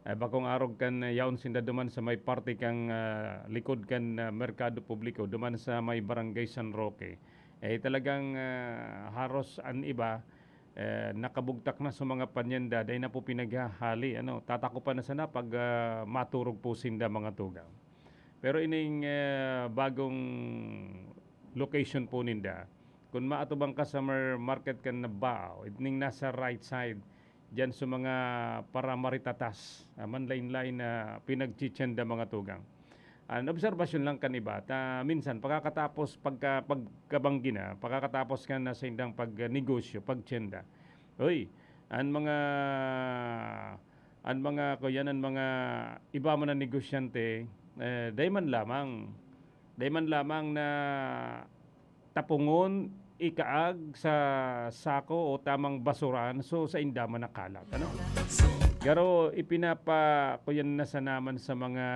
Eh, bakong arog kan, eh, yaon sinda duman sa may parte kang, ah, likod kan, ah, merkado publiko, duman sa may Barangay San Roque. Eh, talagang, ah, haros an iba, eh, nakabugtak na sa mga panyenda, dai na po pinaghahali, ano, tatakopan na sana pag, ah, maturog po sinda, mga tugang. Pero ining, eh, bagong location po ninda, kun maatubang ka sa mer-, market kan Bao, ining nasa right side, diyan sa mga paramaritatas, ah, manlain-lain na pinagchichenda, mga tugang. An obserbasyon lang kan iba, ta minsan, pagkakatapos, pagka-, pagkabanggi na, pagkakatapos kan na sa indang pagnegosyo, pagtienda, uy, an mga, an mga, kuyan, an mga iba man na negosyante, eh, dai man lamang, dai man lamang na tapongon, ikaag sa sako o tamang basurahan, so, sa inda man nakalat, ano? Garo, ipinapa-, kuyan na sana man sa mga,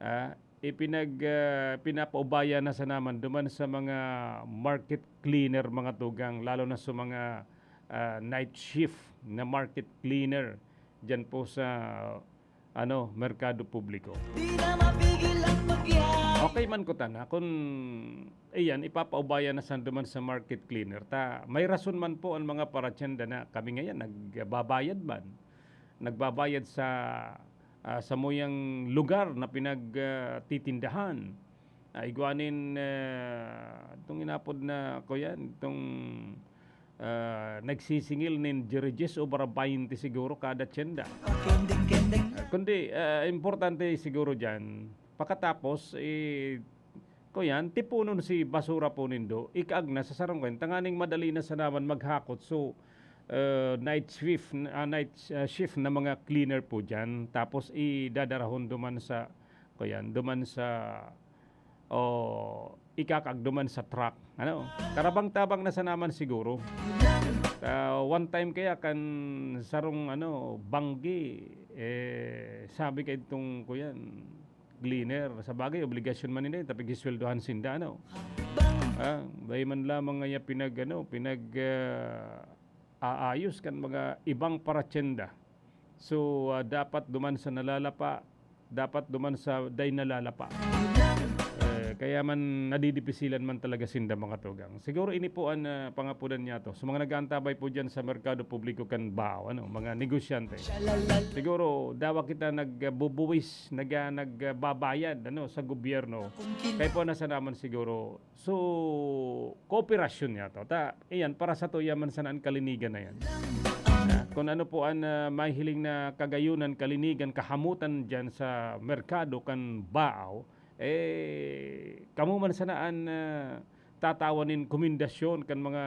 ah, ipinag-, ah, pinapaubaya na sana man duman sa mga market cleaner, mga tugang, lalo na sa mga, ah, night shift na market cleaner diyan po sa, ano, merkado publiko. Di na mapigil ang pagyayaw. Kay man ko tana, kun iyan, ipapaubayan na san duman sa market cleaner, ta may rason man po an mga paratyenda na kami ngayan nagbabayad man. Nagbabayad sa, ah, samuyang lugar na pinag, ah, titindahan. Ah, igwa nin, ah, itong inapod na, kuyan, itong, ah, nagsisingil nin diyeriyes o bara baynte siguro kada tyenda. Ah, kundi, ah, importante siguro diyan, pakatapos, eh, kuyan, tipunon si basura po nindo, ikaag na sa sarong kuyan, tanganing madali na sa naman maghakot. So, ah, night shift, ah, night, ah, shift na mga cleaner po diyan. Tapos idadarahon duman sa, kuyan, duman sa, o ikakaag duman sa truck. Ano? Karabang-tabang na sa naman siguro. Ah, one time kaya kan sarong, ano, banggi, eh, sabi kay itong, kuyan, cleaner. Sa bagay, obligasyon man nila yun, tapos gisweldohan sinda, ano? Ah, dahil man lamang nga pinag, ano, pinag, ah, aayos kan mga ibang paratyenda. So, ah, dapat duman sa nalalapa, dapat duman sa day nalalapa. Eh, kaya man nadidipisilan man talaga sinda, mga tugang. Siguro ini po an, ah, pangapudan niya to. Sa mga nag-aantabay po dyan sa merkado publiko kan Bao, ano, mga negosyante. Siguro, dawa kita nagbubuwis, naga-, nagbabayad, ano, sa gobyerno. Kaya po nasa naman siguro. So, kooperasyon niya to. Ta, iyan, para sa tuya man sana an kalinigan na yan. Ah, kung ano po an, ah, mahiling na kagayunan, kalinigan, kahamutan dyan sa merkado kan Bao, eh, kamo man sana an, ah, tatawan nin komendasyon kan mga,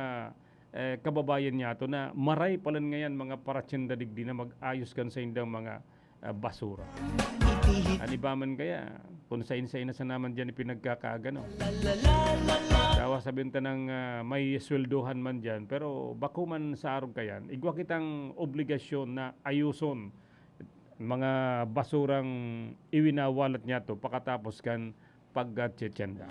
eh, kababayan niya to na maray palan ngayan mga paratyenda digdi na mag-ayos kan saindang mga, ah, basura. An iba man kaya, kung sain-sain na sana man diyan ipinagkakaaga, no? Dawa sabihin ta nang, ah, may sweldohan man diyan, pero bako man sa arog kayan, igwa kitang obligasyon na ayuson mga basurang iwinawalat niya to pakatapos kan pagkatsetsyenda.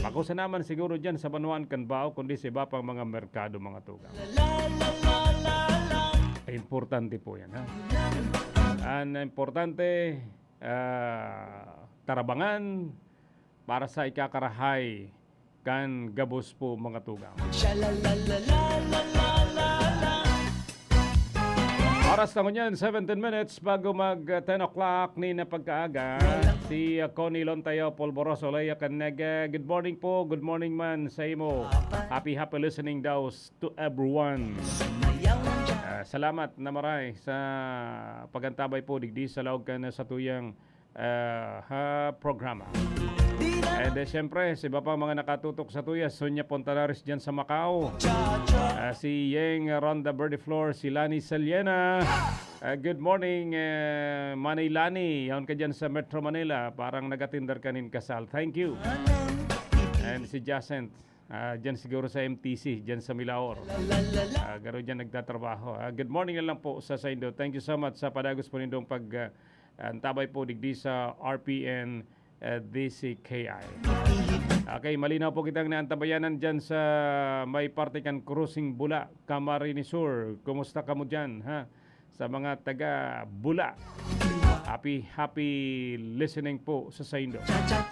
Bako sa naman siguro diyan sa banwaan kan Bao, kundi sa iba pang mga merkado, mga tugang. Importante po yan, ha? An importante, ah, tarabangan para sa ikakarahay kan gabos po, mga tugang. Oras na ngunyan, seventeen minutes bago mag, uh, ten o'clock ni na pagkaaga. Si, uh, Connie Lontayo Polvoroso, Lea Canega. Good morning po. Good morning man sa imo. Happy, happy listening daw s-, to everyone. Uh, salamat na maray sa pagantabay po digdi sa laog kan satuyang, uh, ha programa. And, eh, siyempre, sa iba pang mga nakatutok sa tuya, Sonia Pontanares dyan sa Macau. Ah, si Yeng Ronda Verdeflor, si Lani Saliena. Ah, good morning, eh, Manay Lani. Yaon ka dyan sa Metro Manila. Parang nag-atender ka nin kasal. Thank you. And si Jacent, ah, dyan siguro sa M T C, dyan sa Milaor. Ah, garo dyan nagtatrabaho. Ah, good morning na lang po sa saindo. Thank you so much sa padagos po nindong pag, ah, antabay po digdi sa R P N, ah, D C K I. Okay, malinaw po kitang naantabayanan dyan sa may parte kan Crossing Bula, Camarines Sur. Kumusta kamo dyan, ha? Sa mga taga Bula. Happy, happy listening po sa saindo.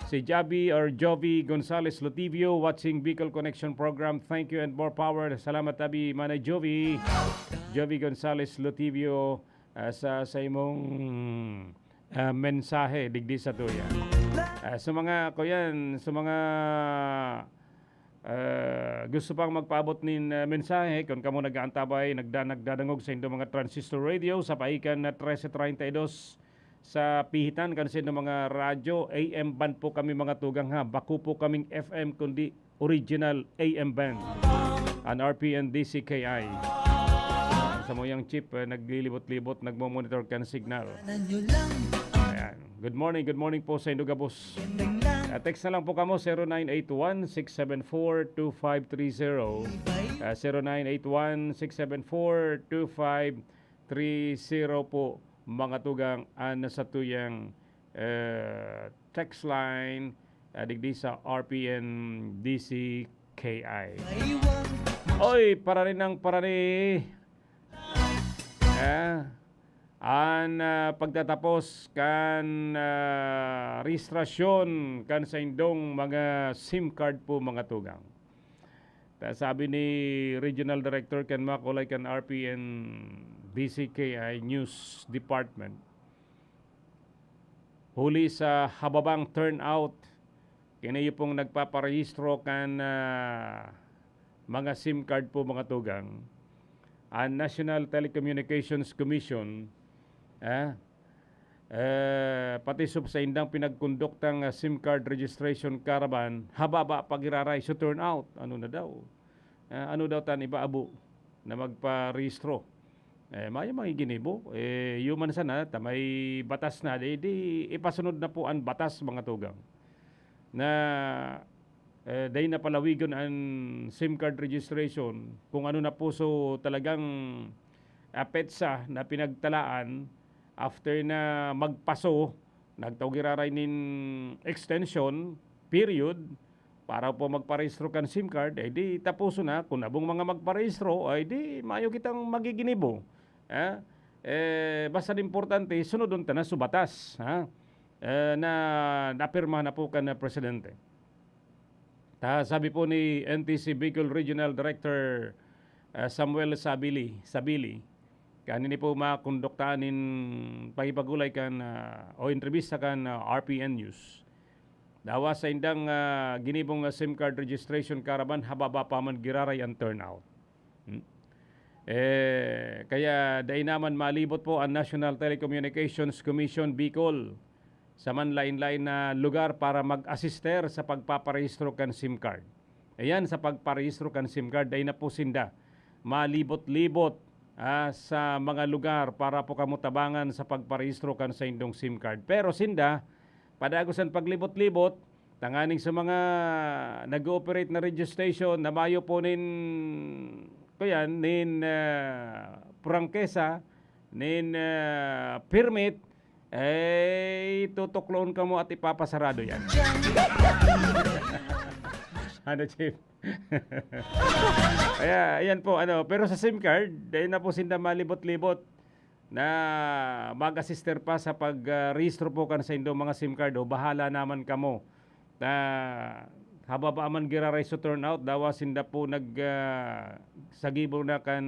Si Javi or Jovi Gonzalez Lotivio watching Bicol Connection Program. Thank you and more power. Salamat, Abi, Manay Jovi. Jovi Gonzalez Lotivio, ah, sa, sa imong, ah, mensahe digdi sa tuya. Ah, sa mga, kuyan, sa mga, ah, gusto pang magpaabot nin, ah, mensahe, kung kamo nag-aantabay, nagda-, nagdadangog sa indo mga transistor radio, sa paikan na trese treinta y dos, sa pihitan kan sa indo mga radyo, A M band po kami, mga tugang, ha. Bako po kaming F M, kundi original A M band. An R P N D C K I. Sa moyang chip, eh, naglilibot-libot, nagmo-monitor kan signal. Ayan. Good morning, good morning po sa indo gabos. Ah, text na lang po kamo, zero nine eight one, six seven four, two five three zero. Ah, zero nine eight one, six seven four, two five three zero po, mga tugang, an satuyang, eh, text line, ah, digdi sa R P N D C K I. Oy, parani ng parani. Ah, an, ah, pagtatapos kan, ah, rehistrasyon kan saindong mga SIM card po, mga tugang. Ta-, sabi ni Regional Director kan Makulay kan R P N D C K I News Department, huli sa hababang turnout, kinayo pong nagpaparehistro kan, ah, mga SIM card po, mga tugang, ang National Telecommunications Commission, ah, eh, pati sa saindang pinagkonduktang, ah, SIM card registration caravan, hababa pa giraray sa turnout. Ano na daw? Ah, ano daw tan iba abo na magparehistro? Eh, mayo mga ginibo. Eh, human sana, ta may batas na, di, di ipasunod na po ang batas, mga tugang. Na, eh, dai na palawigon an SIM card registration kung ano na po so talagang, ah, petsa na pinagtalaan after na magpaso, nagtao giraray nin extension period para po magparehistro kan SIM card, eh, di taposo na. Kung nabong mga magparehistro, ay di mayo kitang magiginibo. Ha? Eh, basta importante, sunodon ta na so batas, ha? Eh, na napirmahan na po kan, ah, presidente. Ta, sabi po ni N T C Bicol Regional Director, ah, Samuel Sabili, Sabili, kanini po makonduktaan nin pakipagulay kan, ah, o entrevista kan, ah, R P N News. Dawa saindang, ah, ginibong, ah, SIM card registration caravan, hababa pa man giraray ang turnout. Hmm? Eh, kaya dai naman malibot po ang National Telecommunications Commission Bicol sa manlain-lain na lugar para mag-asister sa pagpaparehistro kan SIM card. Ayan, sa pagparehistro kan SIM card, dai na po sinda malibot-libot, ah, sa mga lugar para po kamo tabangan sa pagparehistro kan saindong SIM card. Pero sinda, padagos an paglibot-libot, tanganing sa mga nag-ooperate na radio station na mayo po nin, kuyan, nin, ah, prangkesa, nin, ah, permit, eh, tutukloon kamo at ipapasarado yan. Ano, Chief? Kaya, ayan po, ano, pero sa SIM card, dahil na po sinda malibot-libot na mag-assister pa sa pag, ah, rehistro po kan saindong mga SIM card, o bahala naman kamo. Na hababa man giraray sa turnout, dawa sinda po nag, ah, sagibo na kan,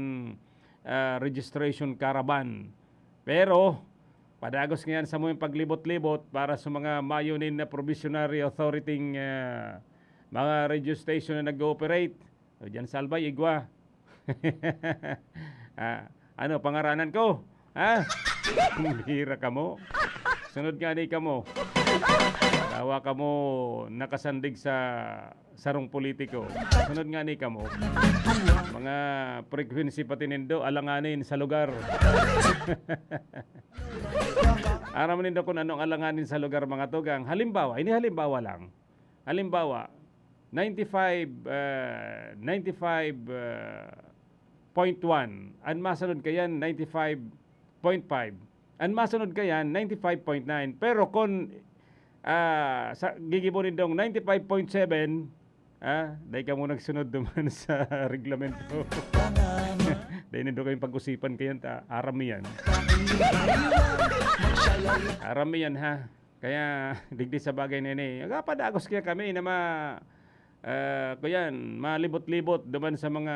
ah, registration caravan. Pero, padagos ngayan sa mga paglibot-libot para sa mga mayo nin na provisionary authority, ah, mga radio station na nag-ooperate. O, diyan sa Albay, igwa. Ah, ano, pangaranan ko? Ha? Bihira kamo. Sunod nga ni kamo. Tawa kamo nakasandig sa sarong politiko. Sunod nga ni kamo. Mga frequency pati nindo, alanganin sa lugar. Aram nindo kung anong alanganin sa lugar, mga tugang. Halimbawa, ini halimbawa lang. Halimbawa, ninety-five, ah, ninety-five, ah, point one. An masunod kayan, ninety-five point five. An masunod kayan, ninety-five point nine. Pero kun, ah, sa, gigibo nindong ninety-five point seven, ah, dai kamo nagsunod duman sa reglamento. Dai nindo kayong pag-usipan kayan ta, aram mi yan. Aram mi yan, ha? Kaya, digdi sa bagay na ini, nagpapadagos kaya kami na ma-, ah, kuyan, malibot-libot duman sa mga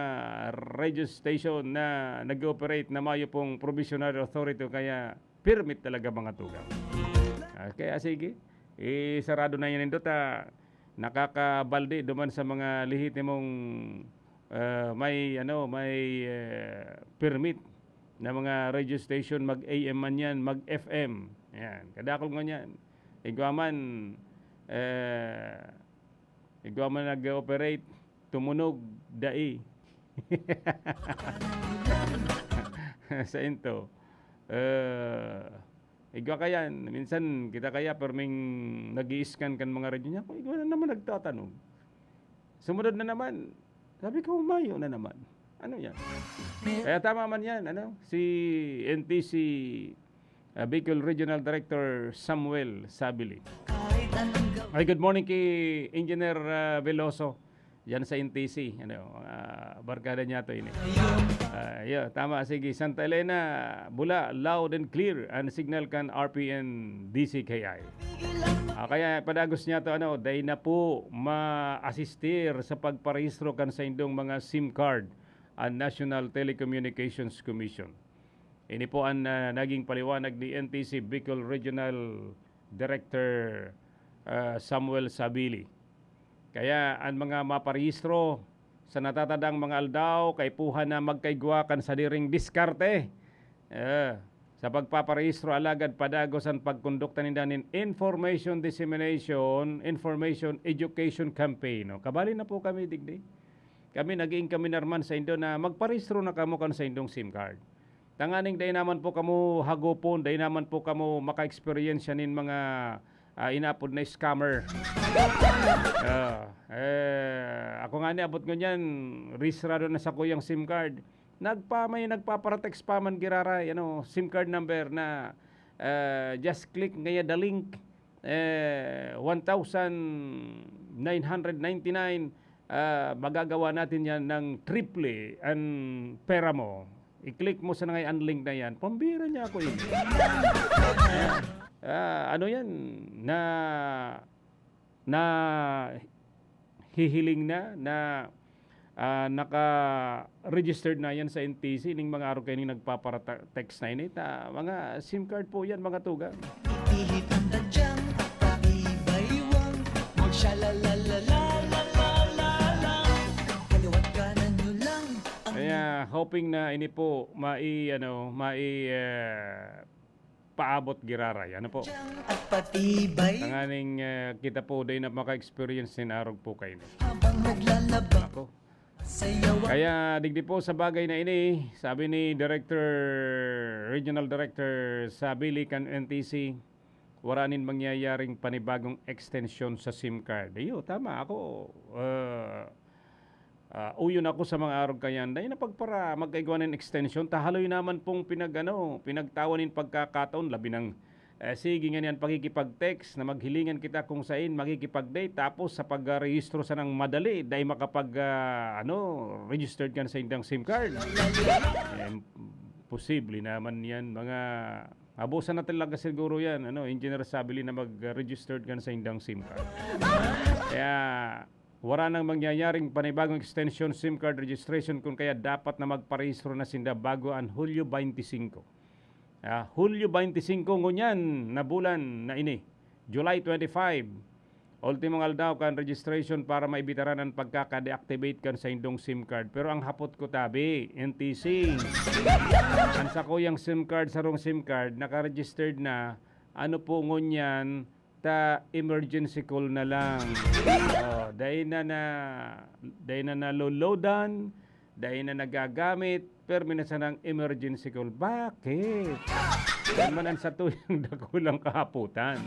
radio station na nag-ooperate na mayo pong provisionary authority o kaya permit talaga, mga tugang. Ah, kaya sige, isarado na yan nindo ta nakakabaldi duman sa mga lehitimong, ah, may, ano, may, eh, permit na mga radio station, mag A M man yan, mag F M. Yan, kadakul ngunyan. Igwa man, eh, igwa man nag-ooperate, tumunog, dai. Sa into. Eh, igwa kayan, minsan kita kaya perming nag-i-scan kan mga radyo niya, "Kung igwa na naman nagtatanog." Sumunod na naman, sabi ko, "Mayo na naman. Ano yan?" Kaya tama man yan, ano? Si N T C, ah, Bicol Regional Director Samuel Sabili. Ay, good morning kay Engineer, ah, Veloso. Diyan sa N T C, ano, mga barkada niya to ini. Ah, yeah, tama, sige. Santa Elena, Bula, loud and clear an signal kan R P N D C K I. Ah, kaya padagos niya to, ano, dai na po ma-asistir sa pagparehistro kan saindong mga SIM card an National Telecommunications Commission. Ini po an, ah, naging paliwanag ni N T C Bicol Regional Director, ah, Samuel Sabili. Kaya an mga maparehistro sa natatadang mga aldaw, kaipuhan na magkaigwa kan sadiring diskarte, eh, sa pagpaparehistro, alagad padagos an pagkondukta ninda nin information dissemination, information education campaign, no? Kabali na po kami digdi. Kami, nag-iingkaminar man saindo na magparehistro na kamo kan saindong SIM card. Tanganing dai naman po kamo hagopon, dai naman po kamo maka-eksperyensya nin mga, ah, inaapod na scammer. Ah, eh, ako ngani, abot ngunyan, risrado na sakuyang SIM card. Nagpa-, may nagpapara-text pa man giraray, ano, SIM card number na, eh, just click ngaya the link, eh, one thousand nine hundred ninety-nine, ah, magagawa natin yan ng triple ang pera mo. I-click mo sana ngayon ang link na yan. Pambira niya ako eh. Ah, ano yan? Na, na hihiling na, na, ah, naka-registered na yan sa N T C, ning mga araw kayo ning nagpapara-text na ini. Ta, mga SIM card po yan, mga tugang. Ipihit ang tadyang at pati baywang. Magshalalalalalalalala. Kaliwat kanan nyo lang ang Kaya hoping na ini po mai, ano, mai, eh, paabot giraray. Ano po? Tadyang at pati baywang. Tanganing, eh, kita po dai na maka-experience nin arog po kayo. Habang naglalaba. Ako. Sayawan. Kaya digdi po sa bagay na ini, sabi ni Director, Regional Director Sabili kan N T C, wara nin mangyayaring panibagong extension sa SIM card. Iyo, tama ako. Ah, ah, uyon ako sa mga arog kayan. Dai na pagpara, magkaigwa nin extension. Tahaloy naman pong pinag-, ano, pinagtawan nin pagkakataon, labi ng, eh, sige nga niyan, pakikipag-text na maghilingan kita kung sain makikipag-date. Tapos sa pag-rehistro sanang madali, dai makapag, ah, ano, registered kan sa indang SIM card. Eh, posible naman yan, mga Abusan na talaga siguro yan, ano, Engineer Sabili, na mag-registered kan sa indang SIM card. Kaya, wala nang mangyayaring panibagong extension SIM card registration, kun kaya dapat na magparehistro na sinda bago an Hulyo twenty-five. Ah, Hulyo twenty-five ngunyan na bulan na ini, July twenty-five. Ultimong aldaw kan registration para maibitaran an pagkaka-deactivate kan saindong SIM card. Pero ang hapot ko tabi, N T C. An sakuyang SIM card, sarong SIM card, naka-registered na, ano po ngunyan, ta emergency call na lang. Oh, dai na na, dai na naloloadan, dai na nagagamit, permi na sanang emergency call. Bakit? Yan man ang satuyang dakulang kahapotan.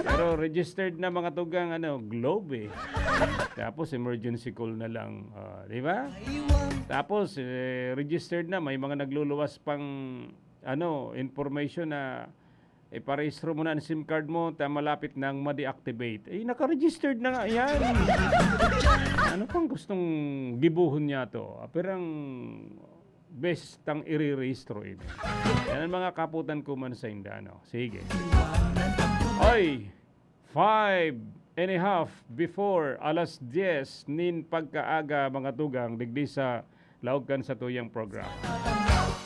Pero registered na, mga tugang, ano, Globe eh. Tapos emergency call na lang. Ah, di ba? Tapos, eh, registered na, may mga nagluluwas pang, ano, information na iparehistro mo na ang SIM card mo, ta malapit nang ma-deactivate. Eh, naka-registered na nga yan. Ano pang gustong gibohon niya to? Ah, pirang beses tang irirehistro ini. Yan ang mga kahapotan ko man sa inda, no? Sige. Oy! Five and a half before alas dyes nin pagkaaga, mga tugang, digdi sa laog kan satuyang programa.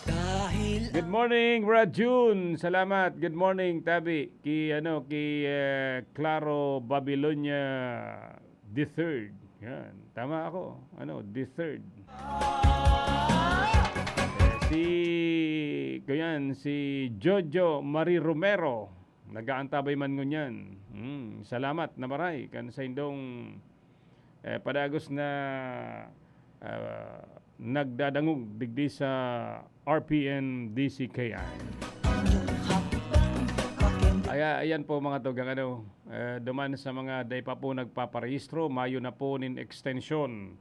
Dahil Good morning, Brad June. Salamat. Good morning, tabi. Ki, ano, ki, eh, Claro Babylonia the third. Yan. Tama ako. Ano, the third. Eh, si, kuyan, si Jojo Marie Romero. Nag-aantabay man ngunyan. Hmm, salamat na maray kan saindong, eh, padagos na, ah, nagdadangog digdi sa R P N D C K I. Kaya, ayan po, mga tugang, ano, eh, duman sa mga dai pa po nagpaparehistro, mayo na po nin extension.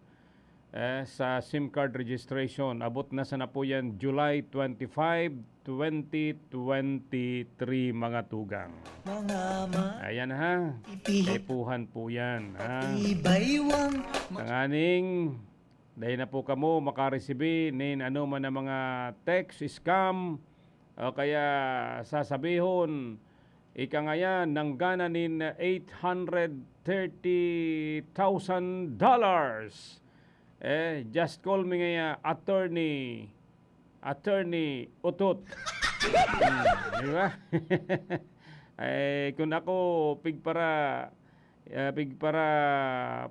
eh, sa sim card registration. Abot na sana po yan, July twenty-five, twenty twenty-three, mga tugang. Mga ma- Ayan ha. Ipihi- Kaipuhan po yan, ha? Ibaywang. Tanganing, dahil na po kamo makaresibi nin ano man ang mga text, scam, o kaya sasabihon, ika ngayan, nanggana nin eight hundred thirty thousand dollars. Eh, just call me ngaya, attorney, attorney Utot. Hmm, di ba? Eh, kung ako, pigpara, ah, pigpara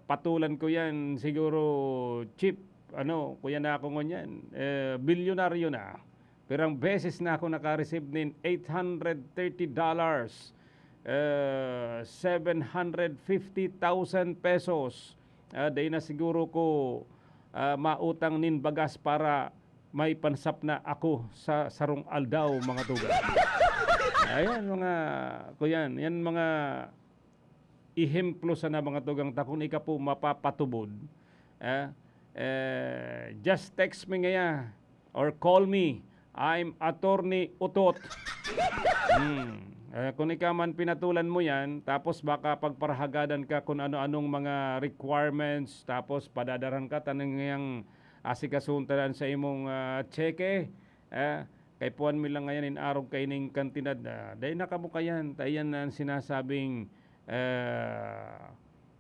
patulan ko yan, siguro, chief, ano, kuya na ako ngunyan. Eh, bilyonaryo na. Pirang beses na ako naka-receive nin eight hundred thirty dollars, eh, seven hundred fifty thousand pesos. Ah, dai na siguro ko, ah, mautang nin bagas para may pansap na ako sa sarong aldaw, mga tugang. Ayan, mga kuyan. Yan mga ehemplo sana, mga tugang ta, kung ika po mapapatubod. Eh, eh, just text me ngaya or call me. I'm Attorney Utot. Hmm. Eh, kung ika man pinatulan mo yan, tapos baka pagparahagadan ka kung ano-anong mga requirements, tapos padadarhan ka, tanang yang asikasuhon ta sa imong, ah, tseke, eh, kaipuhan mi lang ngayan in arog kaining kantidad na, dai na kamo kayan, ta iyan na ang sinasabing, ah,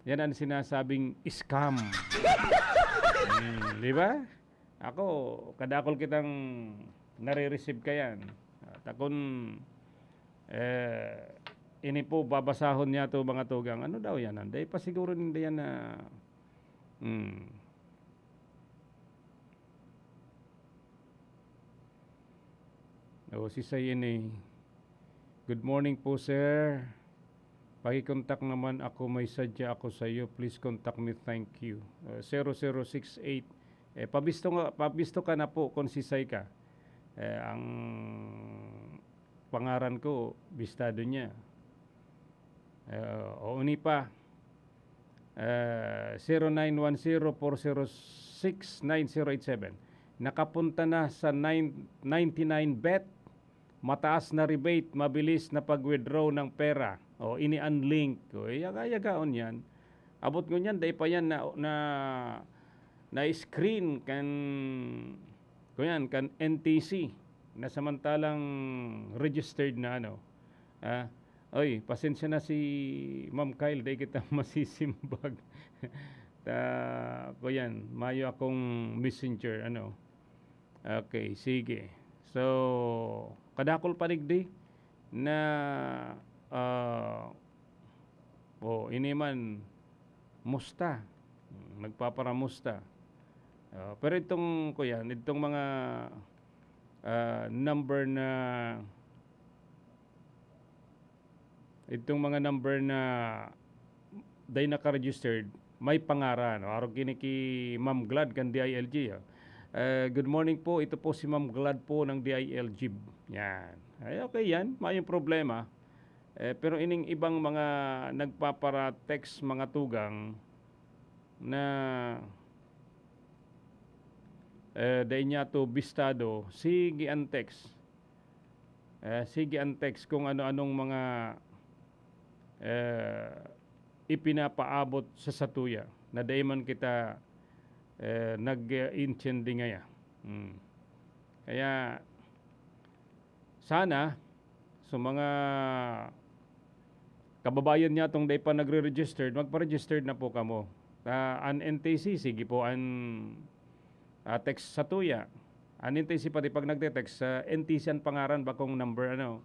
yan ang sinasabing scam. Hmm, di ba? Ako, kadakol kitang nare-receive kayan. At akon, eh, ini po, babasahon niya to, mga tugang. Ano daw yan? Anday pa siguro ninda yan na, hmm. O, si Sayin eh. Good morning po, sir. Pakikontak naman ako, may sadya ako sa iyo. Please contact me. Thank you. Uh, zero zero six eight. Eh, pabisto nga, pabisto ka na po kung sisay ka. Eh, ang pangaran ko, bistado niya. Eh, o ni pa, eh, zero nine one zero four zero six nine zero eight seven. Nakapunta na sa nine, ninety-nine bet. Mataas na rebate, mabilis na pag-withdraw ng pera. O, ini ang link. O, yaga-yagaon yan. Abot ngunyan, dai pa yan na, na, na-screen kan, kuyan, kan N T C, na samantalang registered na ano. Ah, oy, pasensya na si Ma'am Kyle, dai kita masisimbag. Ta, kuyan, mayo akong messenger, ano. Okay, sige. So, kadakol pa digdi na, ah, oh, ini man, musta. Nagpaparamusta. Ah, pero itong, kuyan, itong mga, ah, number na, itong mga number na dai naka-registered, may pangaran. O, arog kini ki Ma'am Glad kan D I L G, ah. Eh, good morning po. Ito po si Ma'am Glad po ng D I L G. Yan. Ay, okay yan. Mayong problema. Eh, pero ining ibang mga nagpapara-text, mga tugang, na, eh, dai niya to bistado, sige ang text. Eh, sige ang text kung ano-anong mga, eh, ipinapaabot sa satuya na dai man kita, eh, nag-intindi ngaya. Hmm. Kaya, sana, sa mga kababayan niya tong dai pa nagre-registered, magpa-registered na po kamo. Ah, an N T C, sige po, an, ah, text satuya. An N T C pati pag nagte-text, sa N T C an pangaran, bakong number, ano.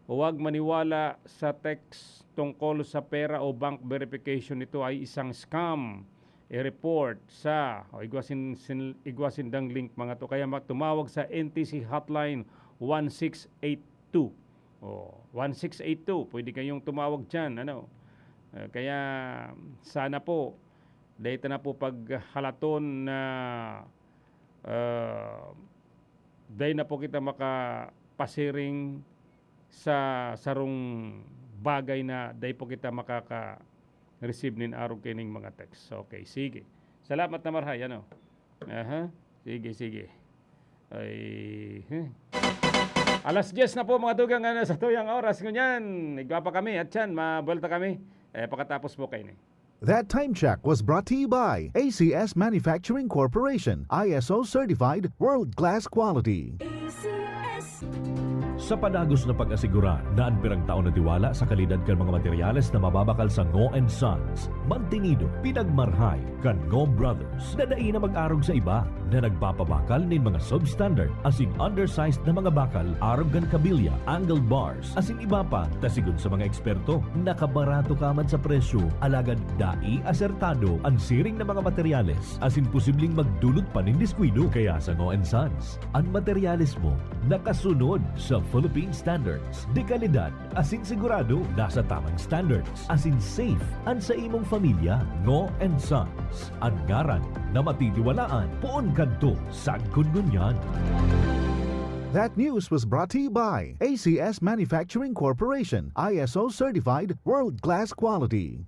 Huwag maniwala sa text tungkol sa pera o bank verification. Ito ay isang scam. I-report sa, o, igwa sin-, sin-, igwa sindang link, mga to. Kaya mag-, tumawag sa N T C hotline one six eight two. O, one six eight two, pwede kayong tumawag diyan, ano. Eh, kaya sana po, dai ta na po paghalaton na, ah, dai na po kita makapasiring sa sarong bagay na dai po kita makaka-receive nin arog kaining mga text. Okay, sige. Salamat na marhay, ano. Aha. Sige, sige. Ay, hmm. Alas diyes na po, mga tugang, ano, sa tuyang oras ngunyan. Igwa pa kami, at yan, mabuelta kami. Eh, pagkatapos po kayo ni. That time check was brought to you by A C S Manufacturing Corporation, I S O certified, world-class quality. Sa padagos na pag-asigurar na an pirang taon na tiwala sa kalidad kan mga materyales na mababakal sa Ngo and Sons, mantinido, pinagmarhay kan Ngo Brothers na dai na mag-arog sa iba, na nagpapabakal nin mga substandard asin undersized na mga bakal arog kan kabilya, angle bars, asin iba pa, ta sigon sa mga eksperto, nakabarato ka man sa presyo, alagad dai asertado an siring na mga materyales, asin posibleng magdulot pa nin diskuido. Kaya sa Ngo and Sons, an materyales mo nakasunod sa Philippine standards, de kalidad asin sigurado nasa tamang standards, asin safe an sa imong familya. Ngo and Sons, an ngaran na matitiwalaan poon kadto sagkod ngunyan. That news was brought to you by A C S Manufacturing Corporation, I S O certified, world-class quality.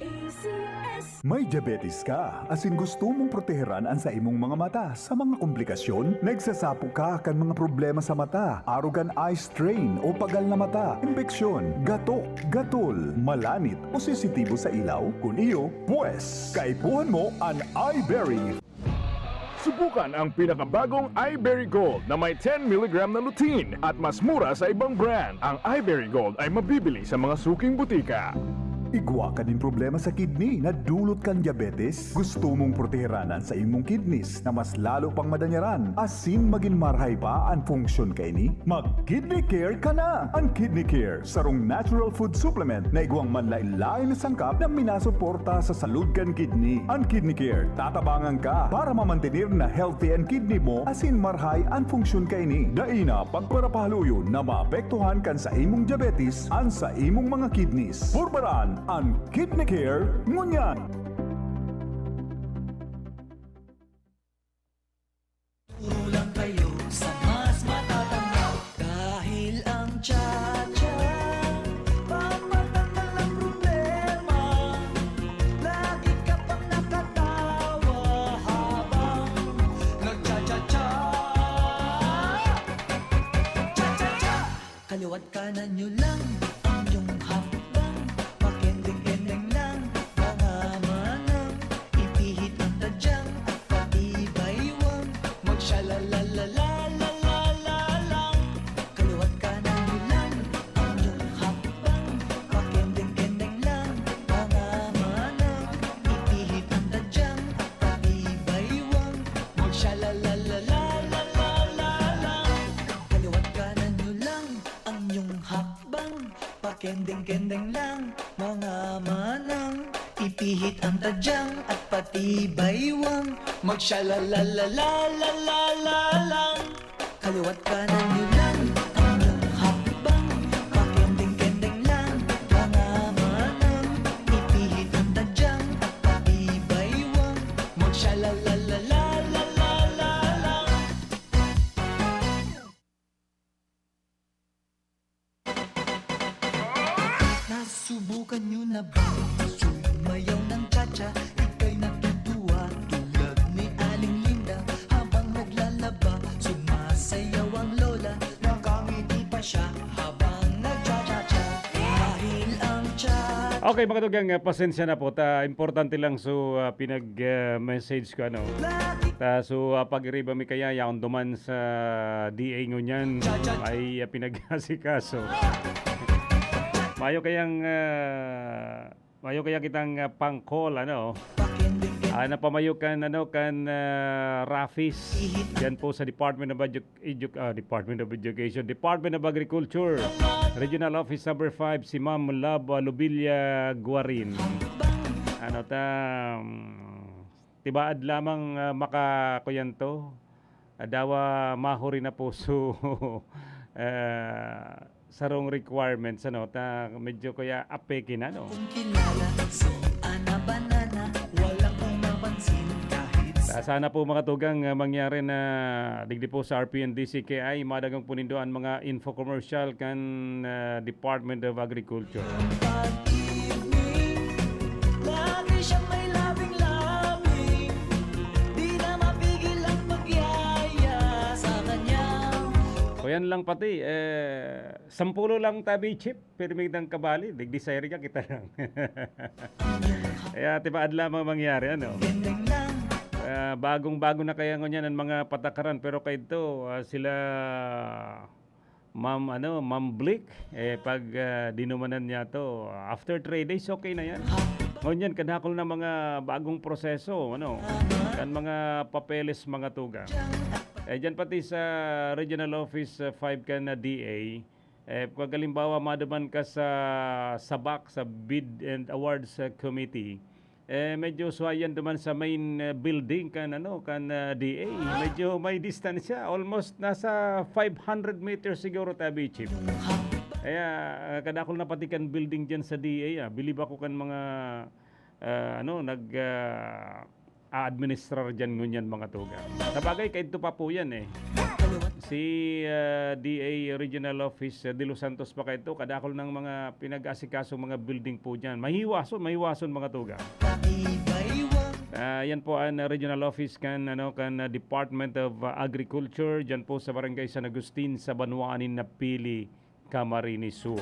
May diabetes ka, asin gusto mong proteheran an sa imong mga mata sa mga komplikasyon? Nagsasapo ka kan mga problema sa mata, arog kan eye strain o pagal na mata, impeksyon, gatok, gatol, malanit o sensitibo sa ilaw? Kun iyo, pwes, kaipuhan mo an Iberry. Subukan ang pinakabagong Iberry Gold na may ten milligram na lutein at mas mura sa ibang brand. Ang Iberry Gold ay mabibili sa mga suking butika. Igwa ka nin problema sa kidney na dulot kan diabetes? Gusto mong proteheran an sa imong kidneys na mas lalo pang madanyaran asin magin marhay pa an funksyon kaini? Mag Kidney Care ka na! An Kidney Care, sarong natural food supplement na igwang manlaen-laen na sangkap na minasuporta sa salud kan kidney. An Kidney Care, tatabangan ka para mamantener na healthy an kidney mo asin marhay an funksyon kaini. Dai na pagparapahaluyon na maapektuhan kan sa imong diabetes an sa imong mga kidneys. Purbaran an Kidney Care ngunyan! Turo lang kayo sa mas matatanda. Dahil ang cha-cha, pampatanggal ng problema. Lagi ka pang nakatawa habang nagcha-cha-cha. Cha-cha-cha! Kaliwat kanan nyo lang ang inyong hakbang. Pakendeng-kendeng lang, mga manang. Ipihit ang tadyang at pati baywang. Magshalalalalalala lang. Kaliwat kanan nyo lang ang inyong hakbang. Pakendeng-kendeng lang, mga manang. Ipihit ang tadyang at pati baywang. Magshalalalalalala lang. Kaliwat kanan nyo lang ang inyong hakbang. Pakendeng-kendeng lang, mga manang. Ipihit ang tadyang at pati baywang. Magshalalalalalala lang. Kaliwat kanan nyo lang ang inyong hakbang. Pakendeng-kendeng lang, mga manang. Ipihit ang tadyang at pati baywang. Magshalalalalalala lang. Nasubukan nyo na ba sumayaw ng cha-cha? Ika'y natutuwa tulad ni Aling Linda. Habang naglalaba, sumasayaw ang lola. Nakangiti pa siya habang nagcha-cha-cha. Dahil ang cha- Okay, mga tugang, ah, pasensya na po. Ta, importante lang so, ah, pinag, ah, message ko, ano. Ta, so, ah, pag-iriba mi kaya, yaon duman sa D A ngunyan, may, ah, pinag-asikaso. Mayo kayang, ah, mayo kaya kitang, ah, pang-call, ano? Ah, napamayo kan, ano, kan, ah, Rafis. Diyan po sa Department of Edu-, Edu-, ah, Department of Education, Department of Agriculture, Regional Office Number five, si Ma'am Love, ah, Lubilla Guarin. Ano ta, mm, tibaad lamang, ah, maka-, kuyan to. Ah, dawa mahuri na po so, ah, sarong requirements, ano, ta medyo kaya apeke na, no? Kung kilala, so, ana banana, walang kung mapansin kahit sa- Ah, sana po, mga tugang, ah, mangyari na digdi po sa R P N D C K I, madagang po nindo an mga info commercial kan, ah, Department of Agriculture. Pag-ibig, lagi siyang may labing-labing. Di na mapigil ang Lang pati, eh, sampulo lang tabi, Chief, pirmi nang kabali, digdi sa area kita lang. Kaya tibaad lamang mangyari, ano? Ah, bagong-bago na kaya ngunyan ang mga patakaran, pero kaidto, ah, sila Ma'am, ano, Ma'am Blick, eh, pag, ah, dinumanan niya to, after three days, okay na yan. Ngunyan, kadakol na mga bagong proseso, ano, kan mga papeles, mga tugang. Eh, dyan pati sa Regional Office, ah, five kan, ah, D A, eh, pag halimbawa, maduman ka sa SABAC, sa Bid and Awards, ah, Committee, eh, medyo suwayan duman sa main, ah, building kan, ano, kan, ah, D A. Medyo may distansya, almost nasa five hundred meters siguro, tabi, Chief. Kaya, ah, kadakol na pati kan building dyan sa D A, ah. Bilib ako kan mga, ah, ano, nag, ah, aadministrar dyan ngunyan, mga tugang. Sabagay, kaidto pa po yan, eh. Si, ah, D A Regional Office, ah, De Los Santos pa kaidto, kadakol ng mga pinag-asikasong mga building po dyan. Mahiwason, mahiwason, mga tugang. Ah, yan po ang Regional Office kan, ano, kan, ah, Department of, ah, Agriculture, dyan po sa Barangay San Agustin, sa banwaan nin Napili, Camarines Sur.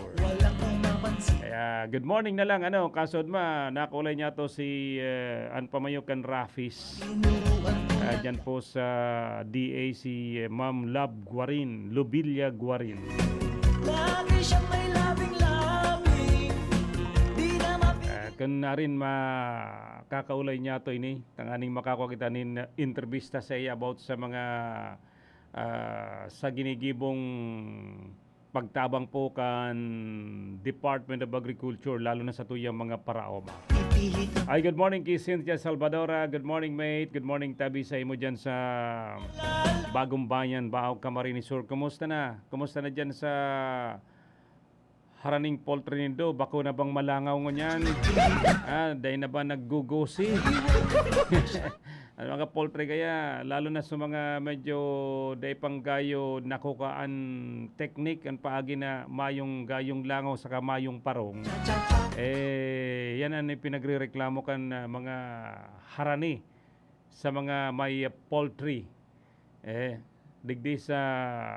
Kaya, good morning na lang, ano, kasod ma, nakulay niya to si, eh, an pamayo kan Rafis. Ah, dyan po sa D A si, eh, Ma'am Love Guarin, Lubilla Guarin. Lagi siyang may labing-labing, di na mapi- Ah, kun narin makakaulay niya to ini, tanganing makakua kita nin, ah, entrevista sa iya about sa mga, ah, sa ginigibong pagtabang po kan Department of Agriculture, lalo na sa tuyang mga paraoma. Ay, good morning ki Cynthia Salvadora. Good morning, mate. Good morning, tabi sa imo dyan sa Bagong Bayan, Baao, Camarines Sur. Kumusta na? Kumusta na dyan sa haraning poultry nindo? Bako na bang malangaw ngunyan? Ah, dai na ba naggugusi? Ang mga poultry kaya, lalo na sa mga medyo dai pang gayo nakukaan teknik, ang paagi na mayong gayong langaw saka mayong parong. Eh, yan ang pinagrereklamo kan, ah, mga harani sa mga may poultry. Eh, digdi sa,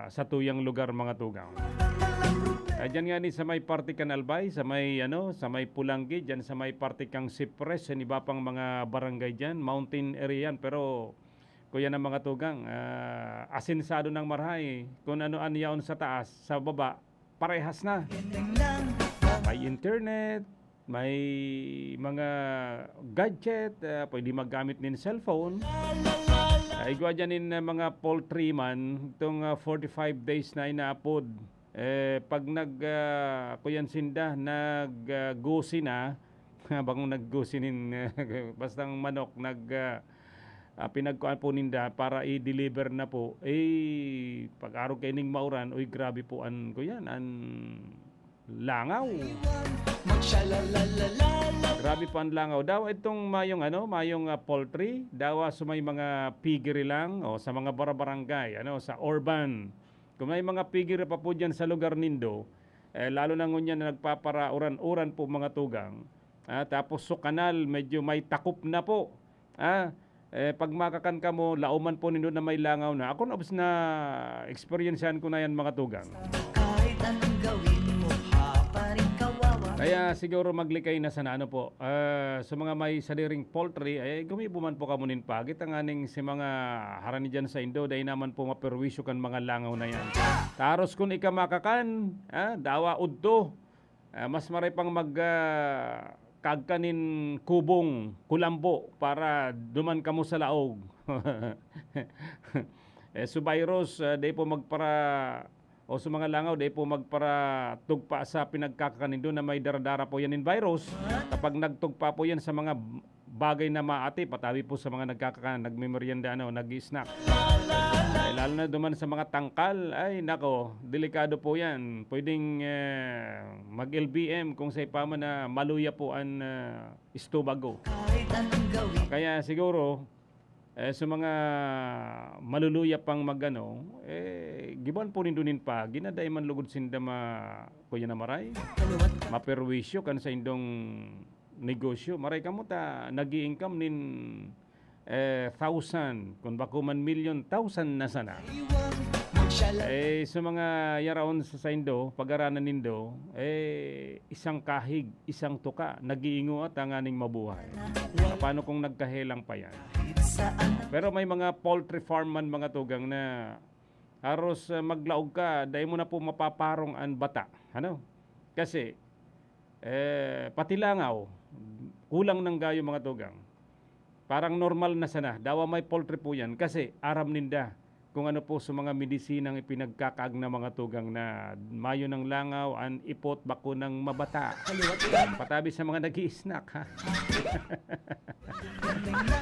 sa tuyang lugar, mga tugang. Ah, dyan nga ni sa may parte kan Albay, sa may, ano, sa may Pulanggi, dyan sa may parte kang Sipres, sa iba pang mga barangay dyan, mountain area yan, pero kuya ng mga tugang, ah, asensado ng marahay. Kung ano an yaon sa taas, sa baba, parehas na. May internet, may mga gadget, ah, pwede maggamit nin cellphone. Ah, igwa dyan nin, ah, mga poultryman, itong, ah, forty-five days na inaapod. Eh, pag nag, ah, kuyan sinda, nag, ah, gusi na, bang naggusi nin, bastang manok, nag, ah, ah, pinagkuan po ninda para i-deliver na po, eh, pag-arog kaining mauran, uy, grabe po an, kuyan, an langaw. Grabe po an langaw. Dawa itong mayong, ano, mayong, ah, poultry, dawa sa may mga piggery lang, o sa mga barabarangay, ano, sa urban. Kung may mga piggery pa po dyan sa lugar nindo, eh, lalo na ngunyan na nagpaparauran-uran po, mga tugang, ah, tapos sa kanal, medyo may takop na po. Ah, eh, pag makakan kamo, laoman po nindo na may langaw na. Ako na, ubos na, eksperyensyahan ko na yan, mga tugang. Kahit anong gawin mo, ha, pa rin kawawa. Kaya siguro maglikay na sana, ano po, ah, sa mga may sadiring poultry, eh, gumibo man po kamo nin pagi, tanganing si mga harani dyan sa indo, dai naman po maperwisyo kan mga langaw na yan. Taros kun ika makakan, ah, dawa udto. Ah, mas maray pang mag, ah, kagka nin kubong, kulambo, para duman kamo sa laog. Eh, so virus, ah, dai po magpara-, o sa mga langaw, dai po magparatugpa sa pinagkakakan nindo na may dara-dara po yan in virus. Kapag nagtugpa po yan sa mga bagay na maati, patabi po sa mga nagkakakan, nagmemeryenda, ano, nag-i-snack. Ay, lalo na duman sa mga tangkal, ay, nako, delikado po yan. Pwedeng, eh, mag-L B M kung sa ipaman na maluya po an, ah, estomago. Kahit anong gawin. Kaya siguro, eh, sa mga maluluya pang magano, eh, giban po nindo nin pa, ginadaiman lugod sinda ma-, kuya na maray, maperwisyo kan saindong negosyo. Maray kamo ta nag-i-income nin, eh, thousand, kun bako man milyon, thousand na sana. Eh, sa mga yaraon sa saindo, pagaranan nindo, eh, isang kahig, isang tuka, nag-iinguha tanganing mabuhay. Paano kung nagkahelang pa yan? Pero may mga poultry farm man, mga tugang, na haros, ah, maglaog ka, dai mo na po mapaparong an bata. Ano? Kasi, eh, pati langaw, kulang nang gayo, mga tugang. Parang normal na sana. Dawa may poultry po yan kasi aram ninda kung ano po sa mga medisinang ipinagkakaag na mga tugang na mayo ng langaw, an ipot, bako ng mabata. Patabi sa mga nag-i-snack, ha?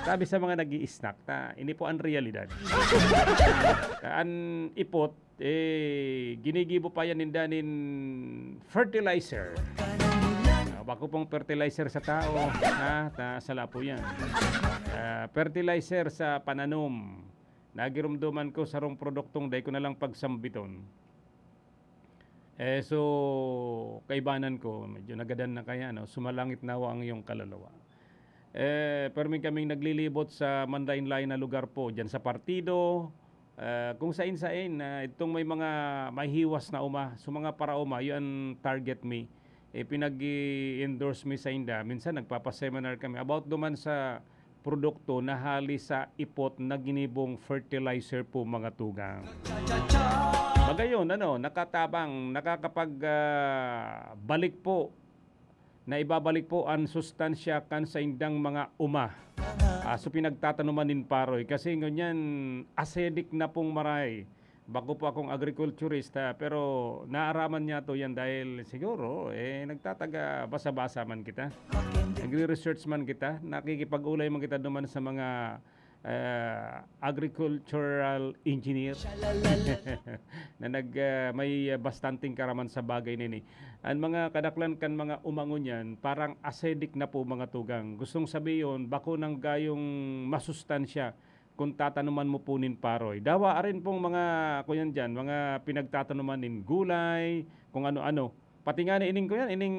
Tabi sa mga nag-i-snack, ta, ini po ang realidad. An ipot, eh, ginigibo pa yan ninda nin fertilizer. Ah, bako pong fertilizer sa tao, ha? Ta, sala po yan. Ah, fertilizer sa pananom. Nagirumduman ko sarong produktong dai ko na lang pagsambiton. Eh, so, kaibanan ko, medyo nagadan na kaya, no? Sumalangit nawa ang iyong kaluluwa. Eh, permi kaming naglilibot sa manlain-lain na lugar po, dyan sa partido, eh, kung sain-sain, na itong may mga mahihiwas na uma, so mga parauma, yun ang target me. Eh, pinag-i-endorse me sa inda. Minsan nagpapaseminar kami about duman sa produkto na hali sa ipot na ginibong fertilizer po, mga tugang. Magayon, ano, nakatabang, nakakapag, ah, balik po, na ibabalik po an sustansya kan saindang mga uma. Ah, so pinagtatanuman nin paroy. Kasi ngunyan, acidic na pong maray. Bako po akong agriculturist, ha, pero naaraman niya to yan dahil siguro, eh, nagtataga basa-basa man kita. Nagre-research man kita, nakikipag-ulay man kita duman sa mga, eh, agricultural engineer na nag, ah, may, ah, bastanteng karaman sa bagay na ini. Ang mga kadaklan kan mga uma ngunyan, parang acidic na po, mga tugang. Gustong sabihin, bako nang gayong masustansya kung tatanuman mo po nin paroy. Dawa arin pong mga, kuyan diyan, mga pinagtatanuman nin gulay, kung ano-ano. Pati nga ni ining, kuyan, ining,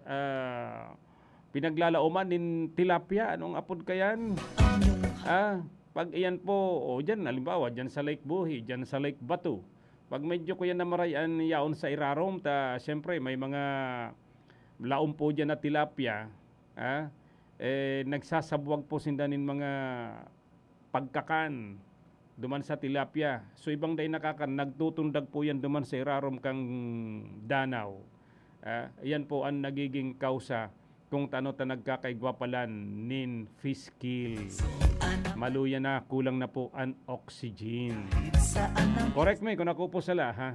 ah, pinaglalaoman nin tilapia, anong apod kayan? Ah, pag iyan po, o diyan, halimbawa, diyan sa Lake Buhi, diyan sa Lake Batu, pag medyo, kuyan, na maray an yaon sa irarom, ta, siyempre, may mga laom po diyan na tilapia, ah, eh, nagsasabwag po sinda nin mga pagkakan duman sa tilapia. So, ibang dai nakakan, nagtutundag po yan duman sa irarom kang danaw. Ah, yan po ang nagiging kausa kung tano ta nagkakaigwa palan nin fish kill. Maluya na, kulang na po an oxygen. Correct me kung ako po sala, ha?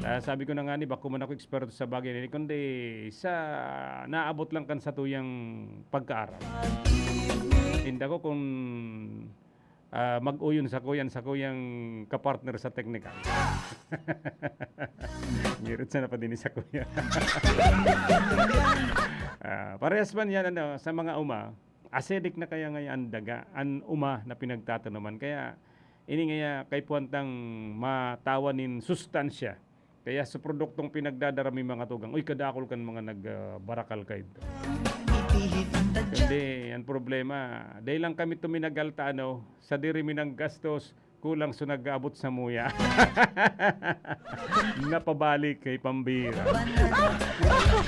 Ah, sabi ko na nga ni, bako man ako eksperto sa bagay na ini, kundi sa naabot lang kan satuyang pagkaaram. Inda ko kung, ah, mag-uyon sa kuyan, sa kuyang kapartner sa teknikal. Ngirit sana pa din sa kuya. Ah, parehas man yan, ano, sa mga uma, acidic na kaya ngayon ang daga, ang uma na pinagtatanuman. Kaya, ini ngaya, kaipuhan tang matawan nin sustansya. Kaya sa produktong pinagdadara mi mga tugang, uy, kadakol kan mga nag, ah, barakal kayo. Kundi, ang problema, dahil lang kami tuminagal ta, ano, sa diri mi nang gastos, kulang so nag-aabot sa muya. Napabalik kay pambira.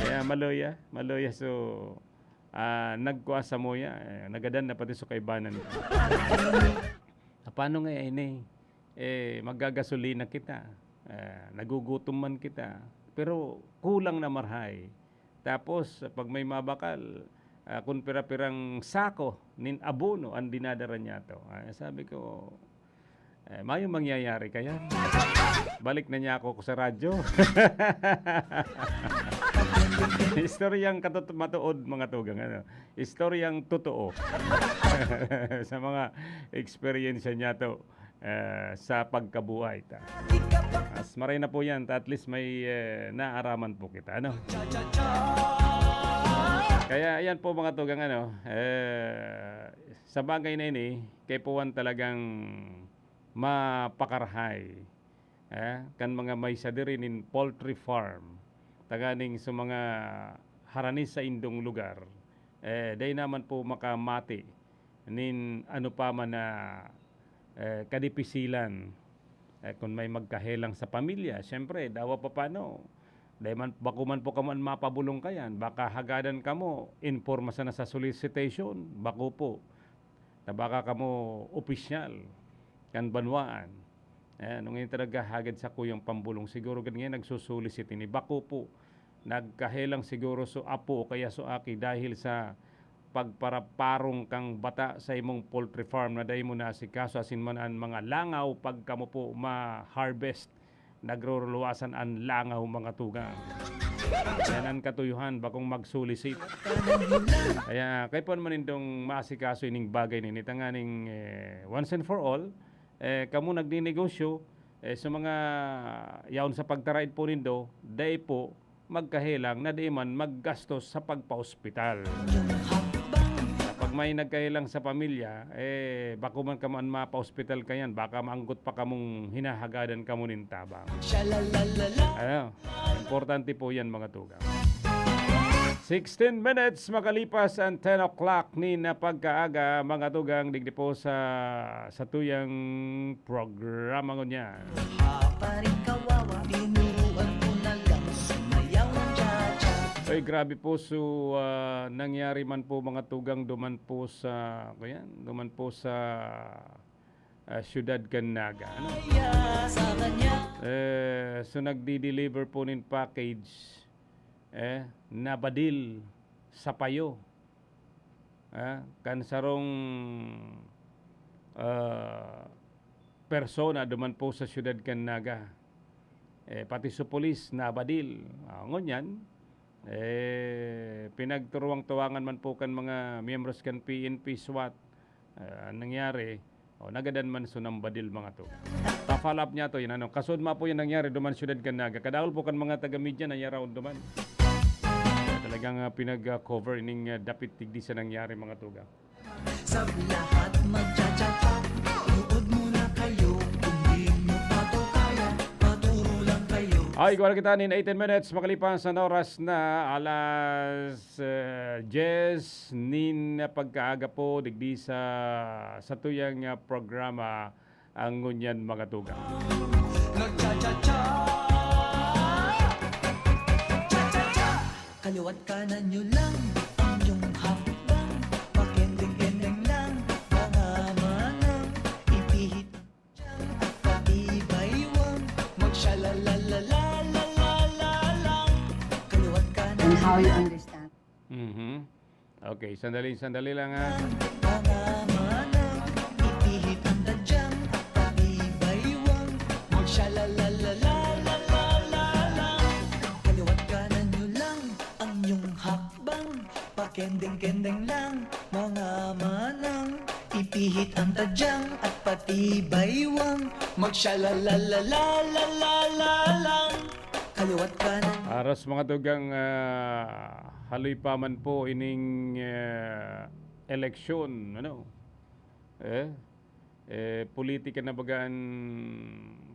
Kaya maluya, maluya so, ah, nagkuha sa muya, eh, nagadan na pati so kaibanan. Ah, paano nga ini? Eh, maggagasolina kita, eh, nagugutom man kita, pero kulang na marhay. Tapos, pag may mabakal, ah, kun pira-pirang sako nin abono an dinadara niyato. Ah, sabi ko, eh, mayong mangyayari kaya. Balik na niya ako sa radyo. Istoryang katot-, matuod, mga tugang, ano? Istoryang totoo. Sa mga eksperyensya niyato, eh, sa pagkabuhay ta. Mas maray na po yan, ta at least may, eh, naaraman po kita, ano? Kaya ayan po, mga tugang, ano, eh, sa bagay na ini, kaipuhan talagang mapakarahay, eh, kan mga may sadiri nin poultry farm, tanganing sa mga harani sa indong lugar, eh, dai naman po makamati nin ano pa man na, eh, kadipisilan, Eh, kun may magkahelang sa pamilya, siyempre, dawa pa paano, dai man, bako man po kamo an mapabolong kayan, baka hagadan kamo, in porma sana sa solicitation, bako po, ta baka kamo opisyal kan banwaan. Eh, nung ini talaga hagad sa kuyang pambolong, siguro gad ngayon nagsusulisit ini, bako po. Nagkahelang siguro so apo o kaya so aki dahil sa pagparaparong kang bata sa imong poultry farm na dai mo naasikaso, asin man an mga langaw pag kamo po ma-harvest, nagruruluwasan an langaw, mga tugang. Yan an katuyuhan, bakong magsulisit. Kaya, kay po naman nindong maasikaso ining bagay nini, tanganing, eh, once and for all, eh, kamo nagninegosyo, eh, sa mga yaon sa pagtaraid po nindo, dai po magkahelang na di man maggastos sa pagpaospital. Kapag may nagkahelang sa pamilya, eh, bako man kamo an mapaospital kayan, baka maanggot pa kamong hinahagadan kamo nin tabang. Ano? Importante po yan, mga tugang. Sixteen minutes makalipas ang ten o'clock ni na pagkaaga, mga tugang, digdi po sa, sa tuyang programa ngunyan. Paring kawawa, tinuruan ko na lang sumayaw ng cha-cha. Ay, grabe po. So, ah, nangyari man po, mga tugang, duman po sa, kuyan, duman po sa, ah, siyudad kan Naga, ano? Kaya sa kanya. Eh, so nagdi-deliver po nin package, eh, nabadil sa payo. Ah, kan sarong, ah, persona duman po sa siyudad kan Naga. Eh, pati su pulis nabadil. Ah, ngunyan, eh, pinagturuwang-tuwangan man po kan mga miyembros kan P N P, swat. Ah, an nangyari, o, nagadan man so nambadil, mga tugang. Pa-follow up niya to, yun, ano. Kasuodma po yan nangyari duman siyudad kan Naga. Kadaul po kan mga taga-media na yaraon duman. Kaya talagang, ah, pinag-cover ining, ah, dapit digdi sa nangyari, mga tugang. Sa lahat magcha-cha-cha, nood muna kayo. Kung di nyo pa to kaya, maturo lang kayo. Ay, kuha na kita nin eighteen minutes makalipas an oras na alas, eh, diyes nin pagkaaga po, digdi sa, sa tuyang, ah, programa, ang ngunyan, mga tugang. Nagcha-cha-cha. Cha-cha-cha. Kaliwat kanan nyo lang ang inyong hakbang. Pakendeng-kendeng lang, mga manang. Ipihit ang tiyan at pati baywang. Magshalalalalalala lang. Kaliwat kanan. And how you understand? Mhm. Okay, sandali, sandali lang, ha. Mga manang, ipihit ang tadyang at pati baywang. Magshalalalalalala lang. Kaliwat kanan nyo lang ang inyong hakbang. Pakendeng-kendeng lang, mga manang. Ipihit ang tadyang at pati baywang. Magshalalalalalala lang. Kaliwat kanan. Aras, mga tugang, ah, haloy pa man po ining, ah, eleksyon, ano? Eh, eh, politika na baga an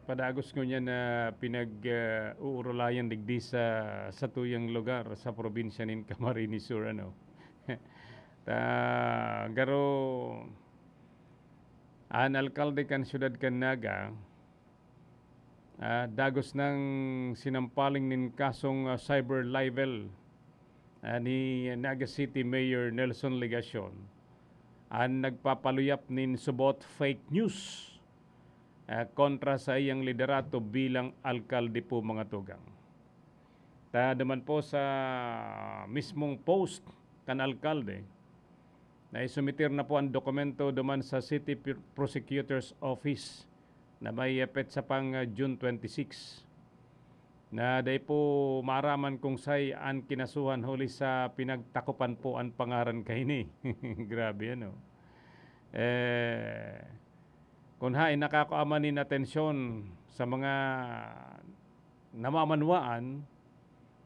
padagos ngunyan na pinag, ah, uurulayan digdi sa, sa tuyang lugar, sa probinsya nin Camarines Sur, ano? Ta, garo, an alkalde kan siyudad kan Naga, ah, dagos nang sinampaling nin kasong, ah, cyber libel, ah, ni Naga City Mayor Nelson Legacion, an nagpapaluyap nin subot fake news, ah, kontra sa iyang liderato bilang alkalde po, mga tugang. Ta duman po sa mismong post kan alkalde, naisumiter na po an dokumento duman sa City P-, Prosecutor's Office na may, ah, petsa pang, ah, June twenty-six, na dai po maaraman kung say an kinasuhan huli sa pinagtakopan po an pangaran kaini. Grabe, ano? Eh, kun haen nakakua man nin atensyon sa mga namamanwaan,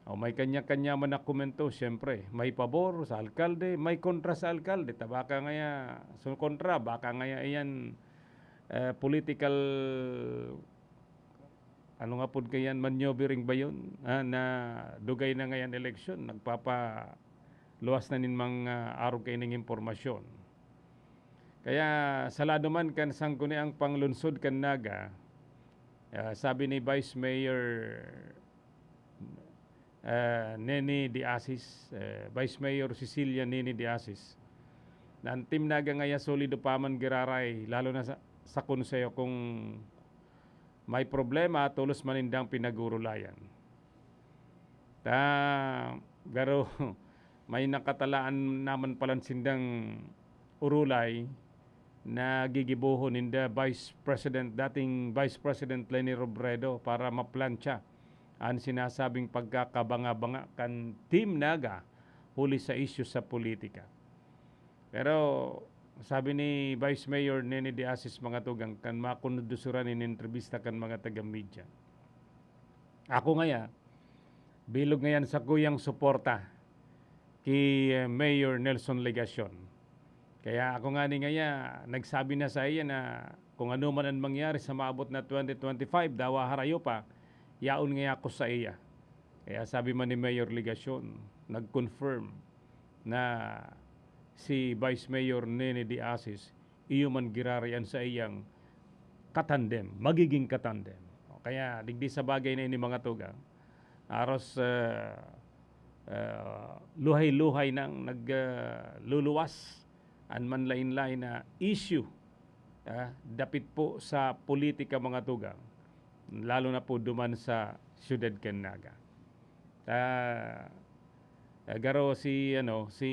o may kanya-kanya man na komento, siyempre, may pabor sa alkalde, may kontra sa alkalde. Ta baka ngaya, so kontra, baka ngaya iyan, eh, political, ano nga pod kayan, maneuvering ba yun? Ah, na dugay na ngayan eleksyon, nagpapaluwas na nin mga arog kaining impormasyon. Kaya sa lado man kan sangguniang panglunsod kan Naga, Ah, sabi ni Vice Mayor, ah, Nene de Asis, eh, Vice Mayor Cecilia Nene de Asis, na an Team Naga ngaya solido pa man giraray, lalo na sa, sa konseho kung may problema, tolos man nindang pinag-urulayan. Ta, garo, may nakatalaan naman palan sindang urulay na gigibohon ninda Vice President, dating Vice President Leni Robredo para maplantsa an sinasabing pagkakabanga-banga kan Team Naga huli sa isyu sa politika. Pero sabi ni Vice Mayor Nene de Asis, mga tugang, kan makondusuran nin entrevista kan mga taga-media, "Ako ngaya, bilog ngayan sa kuyang suporta ki, eh, Mayor Nelson Legacion. Kaya ako ngani ngaya nagsabi na saiya na kung ano man an mangyari sa maabot na twenty twenty-five, dawa harayo pa, yaon ngaya ako saiya." Kaya sabi man ni Mayor Legacion, nag-confirm na si Vice Mayor Nene de Asis, iyo man giraray an saiyang katandem, magiging katandem. O kaya, digdi sa bagay na ini, mga tugang, aros, ah, ah, luhay-luhay nang nag, ah, luluwas an manlain-lain na issue, ah, dapit po sa politika, mga tugang, lalo na po duman sa siyudad kan Naga. Ah, ah, garo si, ano, si,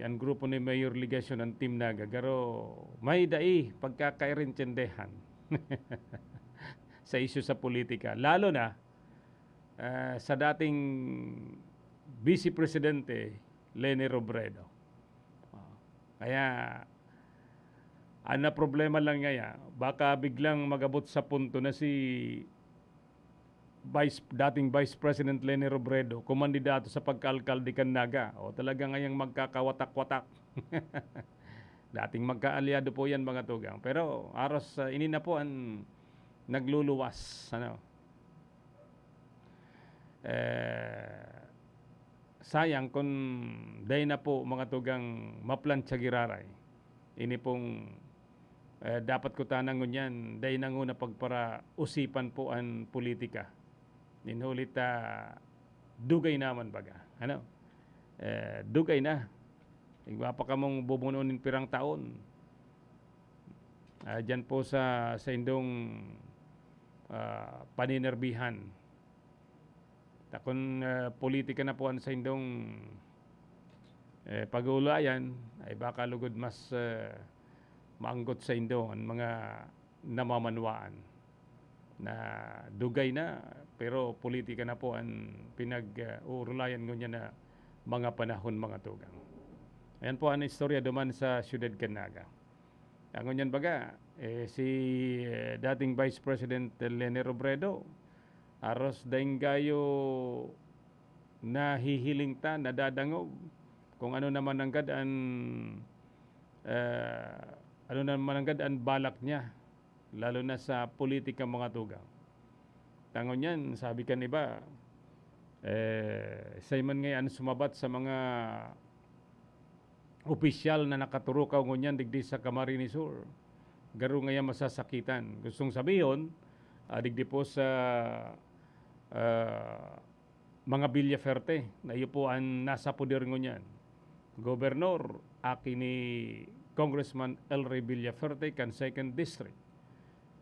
an grupo ni Mayor Legacion, an Team Naga, garo may dai pagkakaintindihan sa isyu sa politika, lalo na, ah, sa dating Vice Presidente Leni Robredo. Ah, kaya, an na problema lang ngaya, baka biglang mag-abot sa punto na si Vice, dating Vice President Leni Robredo kumandidato sa pagkaalkalde kan Naga, o talaga ngayang magkakawatak-watak. Dating magkaalyado po yan, mga tugang. Pero aros, ah, ini na po an nagluluwas, ano. Eh, sayang kun dai na po, mga tugang, maplantsa giraray. Ini pong, eh, dapat ko tanang ngunyan, dai na nguna pagparausipan po an politika. Nin huli ta, dugay naman baga. Ano? Eh, dugay na. Igwa pa kamong bubuno nin pirang taon. Ah, diyan po sa, sa indong, ah, paninerbihan. Ta kun, ah, politika na po an saindong, eh, pag-uulayan, ay baka lugod mas, eh, maanggot saindo an mga namamanwaan na dugay na, pero politika na po an pinag-, ah, uurulayan ngunyan na mga panahon, mga tugang. Ayan po an istorya duman sa siyudad kan Naga. Ngunyan baga, eh, si, eh, dating Vice President Leni Robredo, aros daing gayo nahihiling ta, nadadangog kung ano naman nanggad an, eh, ano naman nanggad an balak niya, lalo na sa politika, mga tugang. Ta ngunyan, sabi kan iba, eh, siya man ngayon sumabat sa mga opisyal na nakaturukaw ngunyan digdi sa Camarines Sur. Garo ngayon masasakitan. Gustong sabihon, ah, digdi po sa, ah, mga Villafuerte na iyo po an nasa poder ngunyan. Gobernador, aki ni Congressman El Rey Villafuerte kan Second District.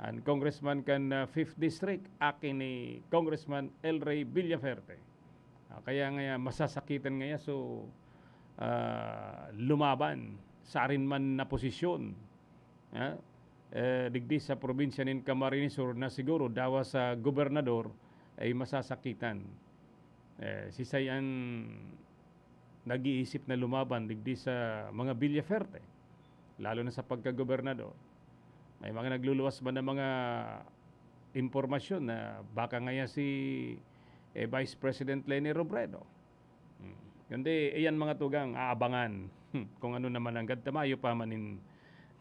An congressman kan, ah, Fifth District, aki ni Congressman El Rey Villafuerte. Ah, kaya ngaya masasakitan ngaya so, ah, lumaban sa arin man na posisyon, ah, eh, digdi sa probinsya nin Camarines Sur na siguro dawa sa gobernador ay masasakitan. Eh, si Sayan nag-iisip na lumaban digdi sa mga Villafuerte, lalo na sa pagkagobernador. May mga nagluluwas man na mga impormasyon na baka ngaya si, eh, Vice President Leni Robredo. Hmm. Kundi, iyan mga tugang, aabangan. Hmm. Kung ano naman nanggad ta mayo pa man nin,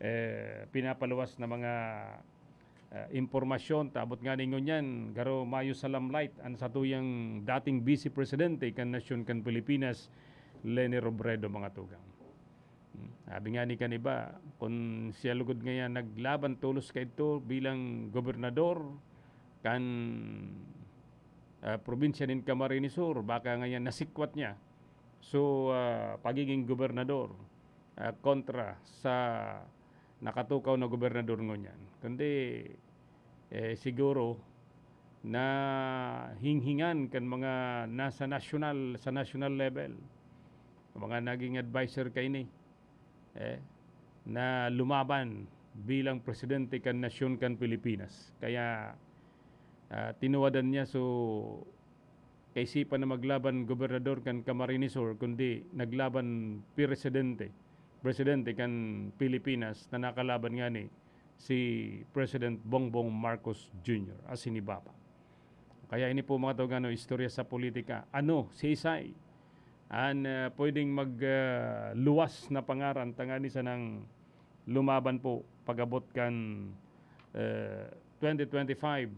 eh, pinapaluwas na mga, eh, impormasyon. Tabot nga ningon yan, garo mayo sa limelight an satuyang dating Vice Presidente kan nasyon kan Pilipinas, Leni Robredo, mga tugang. Hmm. Sabi nga ni kan iba, kun siya lugod ngayan naglaban tolos kaidto bilang gobernador, kan, ah, probinsya nin Camarines Sur, baka ngayan nasikwat niya. So, ah, pagiging gobernador, ah, kontra sa nakatukaw na gobernador ngunyan. Kundi, eh, siguro na hinghingan kan mga nasa nasyonal, sa national level, mga naging adviser kaini, eh, na lumaban bilang presidente kan nasyon kan Pilipinas. Kaya, ah, tinuwadan niya, so, kaisipan na maglaban gobernador kan Camarines Sur, kundi naglaban presidente, presidente kan Pilipinas na nakalaban ngani si President Bongbong Marcos Junior, asin iba pa. Kaya ini po, mga tugano, istorya sa politika. Ano, siisay an, ah, pwedeng mag, ah, luwas na pangaran tangani sanang lumaban po pag-abot kan, eh, twenty twenty-five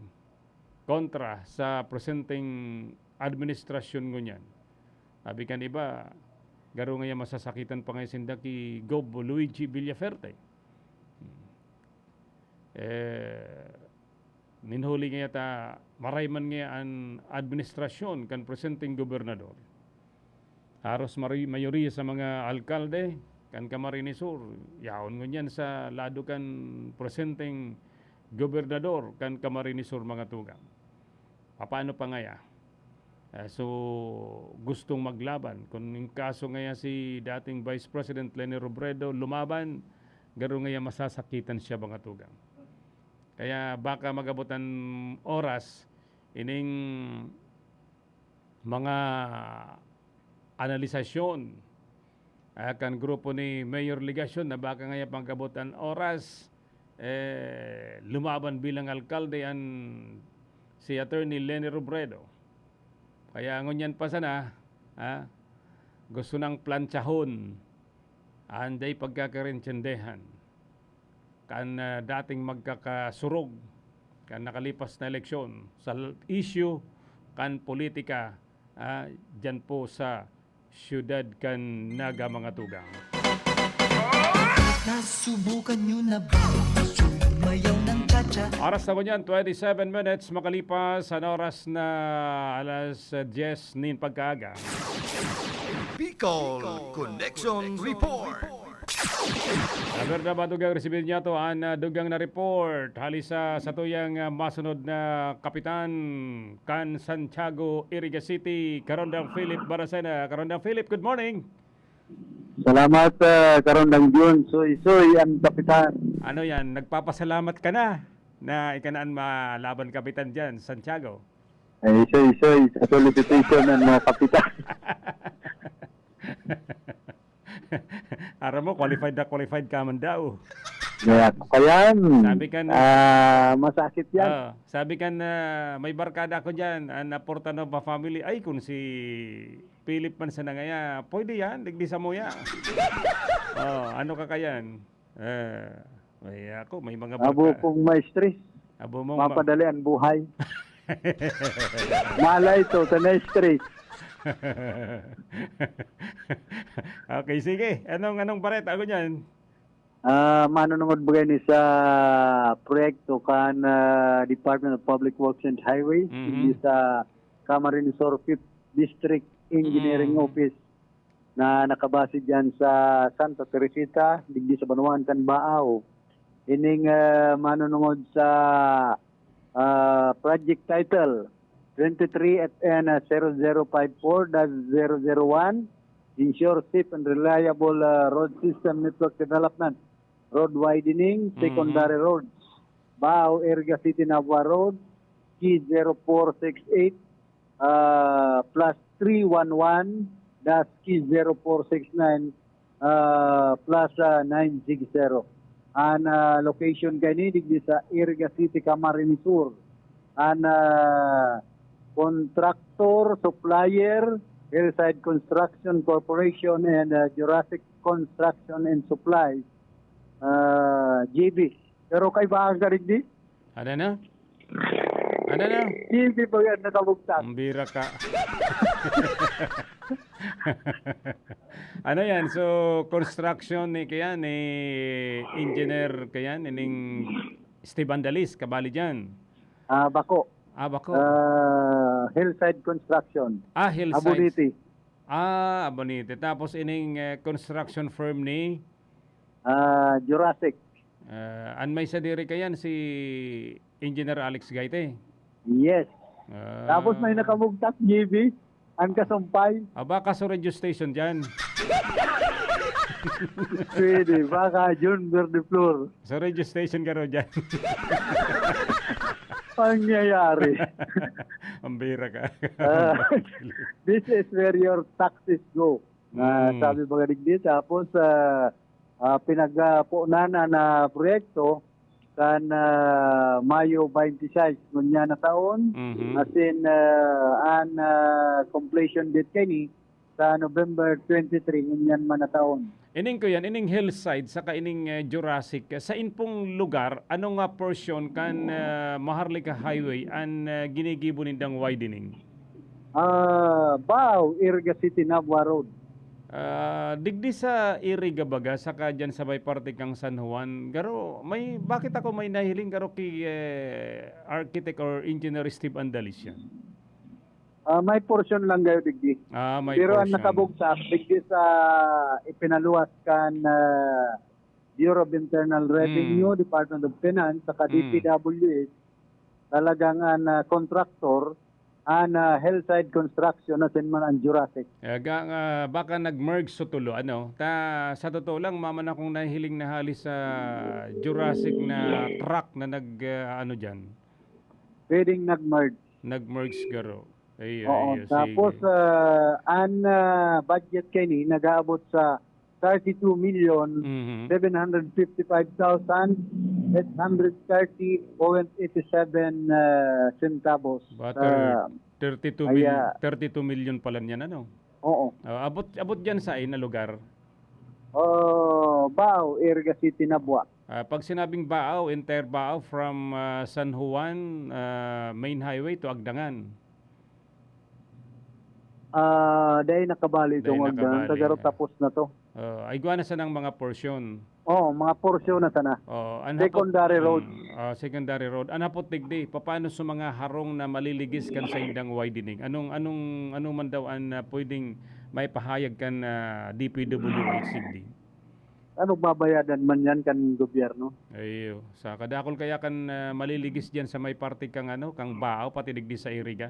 kontra sa presenteng administrasyon ngunyan. Sabi kan iba, garo ngaya masasakitan pa ngaya sinda ki Gob Luigi Villaferte. Hmm. Eh, nin huli ngaya ta, maray man ngaya an administrasyon kan presenteng gobernador. Haros mari-, mayoriya sa mga alkalde kan Camarines Sur, yaon ngunyan sa lado kan presenteng gobernador kan Camarines Sur, mga tugang. Papaano pa ngaya? Ah, so, gustong maglaban. Kung in kaso ngaya si dating Vice President Leni Robredo lumaban, garo ngaya masasakitan siya, mga tugang. Kaya baka mag-abot an oras, ining mga analisasyon, ah, kan grupo ni Mayor Legacion na baka ngaya pag-abot an oras, eh, lumaban bilang alkalde an si Attorney Leni Robredo. Kaya ngunyan pa sana, ah, gusto nang plantsahon an dai pagkakaintindihan kan, ah, dating magkakasurog kan nakalipas na eleksyon sa l-, isyu kan politika, ah, dyan po sa siyudad kan Naga, mga tugang. Nasubukan nyo na ba sumayaw ng cha-cha? Oras na ngunyan, twenty-seven minutes makalipas an oras na alas diyes nin pagkaaga. Bicol Connection Report. Saber na ba, dugang, resibir niya to an, ah, dugang na report hali sa satuyang, ah, masunod na kapitan kan Santiago, Iriga City, Karondang Philip Baracena. Karondang Philip, good morning. Salamat, ah, Karondang Jun. Soy-soy ang kapitan. Ano yan? Nagpapasalamat ka na na ika na an malaban kapitan dyan, Santiago? Ay, soy-soy. Sa solicitation ng mga kapitan. Aram mo, qualified na qualified ka man daw. Kaya, kaya yan, Sabi ka na ah, masakit yan. Ah, sabi ka na, may barkada ako dyan, an Aportanova family. Ay, kung si Philip man sana ngaya, pwede yan, digdi sa muya. Oh, ano ka kayan? Eh, may ako, may mga Abo barka-, kung ma-stress, abo mong ma- mapadali ang buhay. Malay to, sa na-stress. Okay, sige. Anong, anong bareta ako dyan? Ah, manunungod bagay ni sa proyekto kan, ah, Department of Public Works and Highways, Mhm. hindi sa Camarines Sur Fifth District Engineering Mm. Office na nakabase diyan sa Santa Teresita, digdi sa banwaan kan Baao. Ining, ah, manunungod sa, ah, project title, twenty-three F N zero zero five four dash zero zero one, Ensure Safe and Reliable, ah, Road System Network Development, Road Widening, Mhm. Secondary Roads, Baao, Iriga City, Nabua Road, Key zero four six eight, ah, plus three one one dash Key zero four six nine, ah, plus, ah, nine six zero. An, ah, location kaini digdi sa Iriga City, Camarines Sur. An, ah, contractor, supplier, Hillside Construction Corporation and, ah, Jurassic Construction and Supplies, ah, J B. Pero kaibahan ka digdi? Ano na? Ano na? Hindi pa yan nakabugtak. Ang bira ka. Ano yan? So, construction ni, kaya ni engineer, kaya ni ning Steve Andalis, kabali dyan. Ah, bako. Ah, bako. Ah, Hillside Construction. Ah, Hillside. Abuniti. Ah, Abuniti. Tapos ining, eh, construction firm ni? Ah, Jurassic. Ah, an may sadiri kayan si Engineer Alex Gaite? Yes. Ah. Tapos may nakabugtak, G B, ang kasumpay. Ah, baka sa radio station dyan. Pwede, baka Jun Verdeflor. Sa radio station ka raw dyan. Pangyayari. Ang bira ka. Ah, this is where your taxes go. Ah, Mm. sabi mga digdi. Tapos, ah, ah, pinagpunan na proyekto kan, ah, Mayo twenty-six ngunyan na taon. Mhm. As in, ah, an, ah, completion date kini sa November twenty-three ngunyan man na taon. Ining ko yan, ining hillside saka ining, eh, Jurassic, eh, sa inpong lugar, ano nga portion kan, ah, Maharlika Highway an, ah, ginigibo nindang widening? Ah, Bao, Iriga City, Nabua Road. Ah, digdi sa Iriga baga, saka dyan sa may parte kang San Juan, garo, may, bakit ako may nahiling garo ki, eh, Architect or Engineer Steve Andalicia? Ah, may portion lang gayo digdi. Ah, may Pero ang portion. nakabugtak, digdi sa ipinaluwas kan, ah, Bureau of Internal Revenue, Mm. Department of Finance, saka Mm. D P W H, talagang an, ah, contractor, an, ah, Hillside Construction, asin man an Jurassic. Eh, ga-, nga, baka nag-merge sa tulo, ano? Ta, sa totoo lang, mama na akong nahihiling na hali sa Jurassic na truck na nag, ah, ano dyan? Pwedeng nag-merge. Nag-merge garo. Ay, Oo, ay, tapos, sige. ah, an, ah, budget kini nag-aabot sa thirty-two million, Mhm. seven hundred fifty-five thousand, eight hundred thirty point eight seven, ah, centavos. Ba, Ah, thirty-two mil-, kaya thirty-two million pala niyan, ano? Oo. Ah, abot, abot diyan sa na lugar? Oh, Bao, Iriga City, Nabua. Ah, pag sinabing Bao, entire Bao from, ah, San Juan, ah, main highway to Agdangan. Ah, dai nakabali Dai itong Agdangan. nakabali. Sa garo tapos na to. Ah, ay, igwa na sanang mga portion. Oo, mga portion na sana. Oo, an hapot Secondary road. Mm, ah, secondary road. An hapot digdi, papaano sa mga harong na maliligis kan saindang widening? Anong, anong, ano man daw an, ah, pwedeng maipahayag kan, ah, D P W H digdi? Ano, babayadan man yan kan gobyerno? Ayo. Sa kadakol kaya kan, ah, maliligis diyan sa may parte kang ano, kang Bao, pati digdi sa Iriga?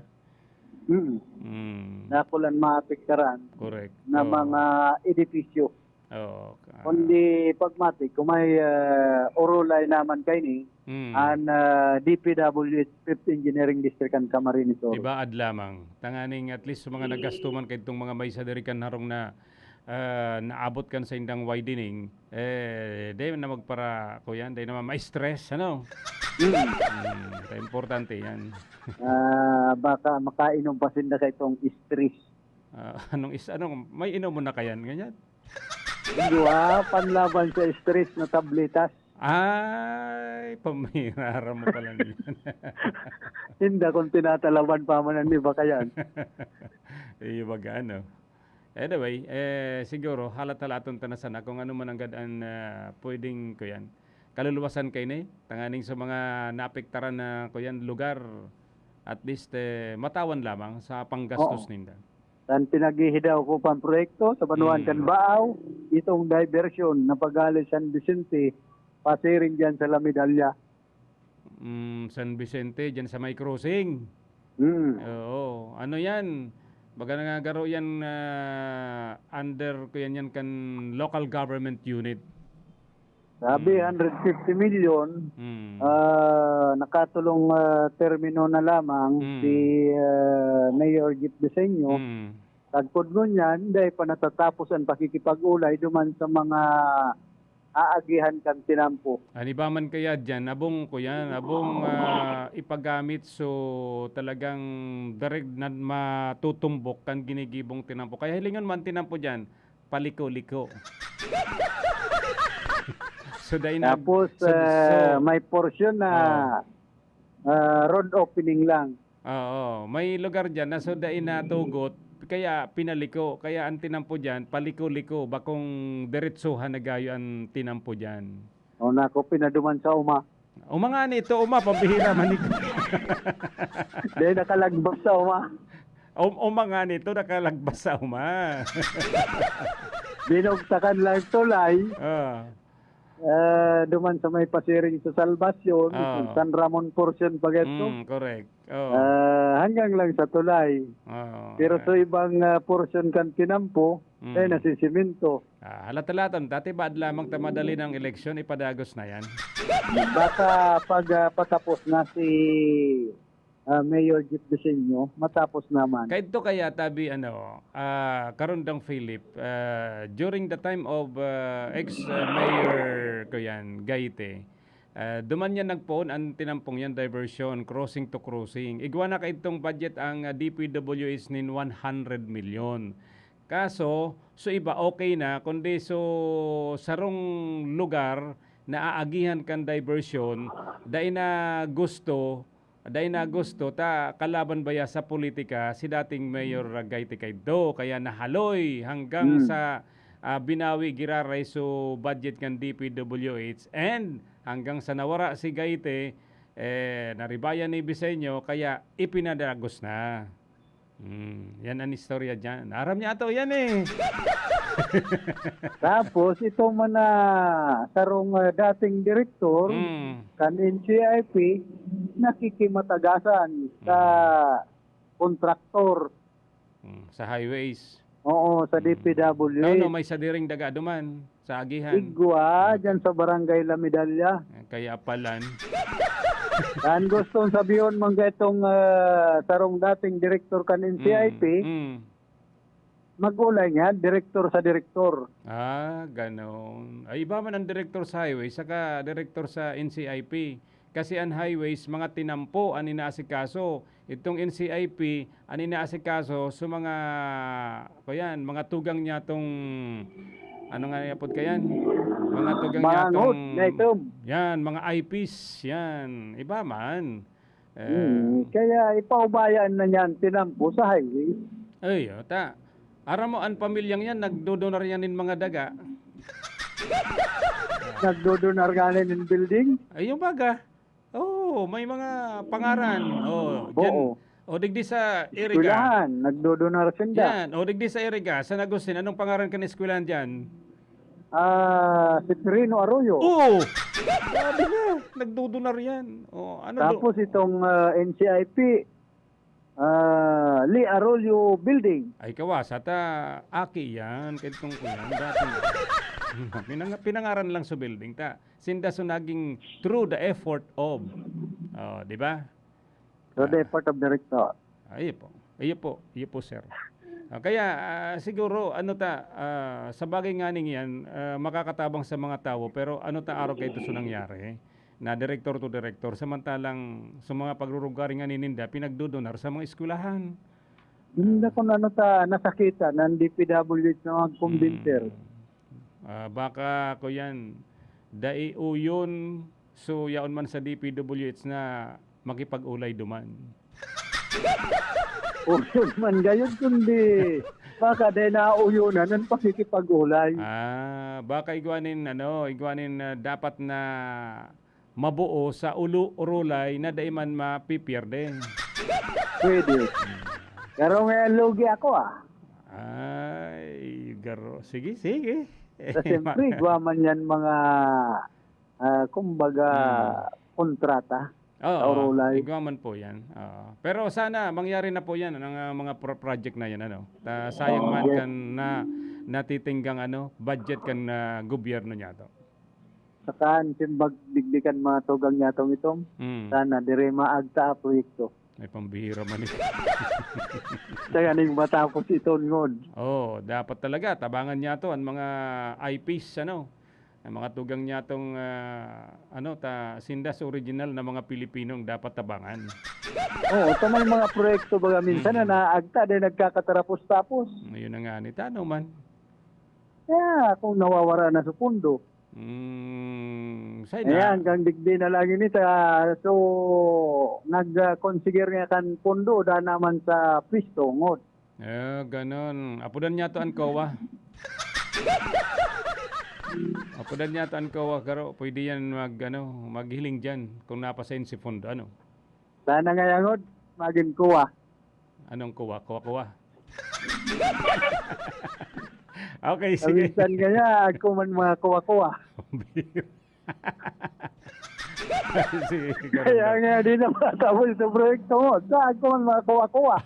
Mm. Mm. Dakul an maapektaran Correct. na Oo. mga edipisyo. Oo, ka- Kundi pagmatik, kung may, ah, orolay naman kaini, Mm. an, ah, D P W H Fifth Engineering District kan Camarines Sur. Ibaad lamang. Tanganing at least sa mga nagastuman kaidtong mga may sadiri kan harong na, ah, naabot kan saindang widening, eh, di na magpara-, kuyan, di naman ma-stress, ano? Mm. Mm, importante yan. Ah, baka makainom pa sinda sa itong stress. Ah, anong is-, anong, may inom mo na kayan, ganyan? Dua, panlaban sa stress na tabletas. Ay, pamihara mo pala niyan. Hindi, kung tinatalaban pa man ang iba kayan. Iyo baga, ano. Anyway, eh, siguro, halat-halaton ta na sana kung ano man ang gad-, an, ah, pwedeng, kuyan, kaluluwasan kaini, tanganing sa mga naapektaran na, kuyan, lugar, at least, eh, matawan lamang sa panggastos Oo. ninda. Tan pinaghihidaw ko pang proyekto sa banwaan kan Mm. Baaw, itong diversion na pag-ali San Vicente, pasiring diyan sa Lamidalya. Mm, San Vicente, diyan sa may crossing. Mm. Oo. Ano yan? Baga nangagaro yan, ah, under ko yan, yan kan local government unit. Sabi, Mm. hundred fifty million, Mm. ah, nakatulong, ah, termino na lamang Mm. si, ah, Mayor Jeff Diseño. Mm. Sagkod ngunyan, dai pa natatapos ang pakikipag-ulay duman sa mga aagihan kan tinampo. An iba man kaya diyan, abong, kuyan, abong, ah, ipagamit, so talagang direk na matutumbok kan ginigibong tinampo. Kaya hilingon man tinampo diyan, paliko-liko. So, dai nag-, Tapos, so, ah, so, may portion na, oo. ah, road opening lang. Oo, may lugar diyan na so dai natugot, kaya pinaliko. Kaya ang tinampo diyan, paliko-liko, bakong diretsohan na gayo ang tinampo diyan. O, nako, pinaduman sa uma. Uma ngani ito, uma, pambihira man ito. Dahil nakalagbas sa uma. Um, uma ngani ito, nakalagbas sa uma. Binugtakan lang tulay. Ah, Ah, duman sa may pasiring sa Salvacion, Ah. San Ramon portion pa ganito. mm, correct. Oh. Ah, hanggang lang sa tulay. Oh. Pero sa ibang ah, portion kan tinampo, Mm. eh, nasisimento. Ah, halata-latan, dati baad lamang ta madali ng eleksyon, ipadagos na yan. Baka pag ah, patapos na si ah, Mayor Jeff Diseño, matapos naman. Kaidto kaya tabi ano, ah, Karundang Philip, ah, during the time of ah, ex-mayor ko yan, Gaite, ah, duman yan nagpoon an tinampong yan, diversion, crossing to crossing. Igwa na kaidtong budget ang ah, D P W H nin one hundred milyon. Kaso, so iba okay na, kundi so sarong lugar na aagihan kan diversion, dai na gusto, dai na gusto ta kalaban baya sa politika si dating Mayor Gaite Kaido, kaya nahaloy hanggang Hmm. sa ah, binawi giraray so budget kan D P W H, and hanggang sa nawara si Gaite, eh, naribayan ni Biseño, kaya ipinadagos na. Hmm, yan ang istorya dyan. Aram niya ato yan eh. Tapos, itong mga sarong ah, dating direktor, Hmm, kan N C I P, nakikimatagasan sa kontraktor. hmm, sa highways. Oo, sa D P W. No, no, may sadiring daga duman sa agihan. Igwa, dyan sa barangay La Medalla. Kaya palan. Ang gustong sabihon man itong ah, sarong dating direktor kan N C I P, Mm, mm. mag-ulay niya, direktor sa direktor. Ah, ganon. Ay, iba man ang direktor sa highway, saka direktor sa N C I P. Kasi ang highways, mga tinampo ang inaasikaso. Itong N C I P, ang inaasikaso sa mga, kuyan, mga tugang niya tong, ano nga yapod kayan? Mga tugang niya Mga tong, ngot na itom. Yan, mga I Ps, yan. Iba man. Eh, Hmm, kaya ipaubayan na niyan tinampo sa highway. Ay, oh, ta. Aram mo, ang pamilyang yan, nagdodonar yan nin mga daga. Nagdodonar nga na ng building. Ay, yung baga. Oh, may mga pangaran. Oh, dyan. Oo. O digdi sa Iriga. Eskwelahan, nagdodonar sinda. Yan. O digdi sa Iriga, San Agustin, anong pangaran kan eskwelahan dyan? Ah, si Perino Arroyo. Oo! Sabi nga, nagdodonar yan. Oh, ano do- Tapos itong ah, N C I P, ah, Lee Arroyo Building. Ay, kawasa ta, aki yan. Kaya itong ko yan, dati. Pinang- pinangaran lang sa building ta. Sinda so naging through the effort of. Oh, di ba? So, the effort of director. Ayo po. Iyo po, iyo po, sir. Ah, kaya ah, siguro ano ta ah, sa bagay nga ning yan ah, makakatabang sa mga tawo, pero ano ta araw kay so nangyari na direktor to direktor, samantalang sa mga pagrurugaring nga nininda pinagdodonar sa mga eskwelahan. Hindi ko na ano ta, nasakitan ng D P W H na mga kumbinter. Ah, baka ko yan, dai uyon, so yaon man sa D P W H na makipag-ulay duman. Uyon man gayon, kundi baka dahil nauyonan ang pakikipag-ulay. Ah, baka igwanin ano, igwanin na dapat na mabuo sa ulo urulay na dai man mapipierde. Pwede. Pero ngayon, lugi ako ah. Ay, garo. Sige, sige. Kasi siyempre, igwa man yan mga, ah, kumbaga, kontrata. Oo, Aurolay. Igwa man po yan. Oo. Pero sana mangyari na po yan, ang ah, mga pro- project na yan. Ano? Ta, sayang man Yes. kan na, natitinggang ano, budget kan ah, gobyerno niya to. Saka ang simbag digdikan mga tugang niya tong itom. Mm. Sana dire maagta ang proyekto. May pambihira man eh. Kaya ning matapos iton ngon. Oh, dapat talaga tabangan niya to ang mga I Ps, ano. Ang mga tugang niya tong ah, ano ta sinda sa original na mga Pilipino ang dapat tabangan. Oo, ito may mga proyekto baga minsan na Mm. naagta din nagkakatarapos-tapos. Ngayon na nga ni tano man. Kaya kung nawawara na sa pundo, Mm, say ayan, na. Hanggang digdi na lang ini ta. So, nag-consider nga kan pundo da naman sa pwesto, ngot. Eh, ganun. Apudan niya to ang kowa. Apodan niya to an kowa, karo. Pwede yan mag, ano, maghiling dyan kung napasa yun si Fondo, ano? Sana ngayangod, magin kuwa. Anong kuwa? Kuwa-kuwa? Okay, sige. Minsan kaya, ako man mga kuwa-kuwa. Sige, Kaya Karonda. Nga, di na matapos itong proyekto mo. Sa ako man mga kuwa-kuwa.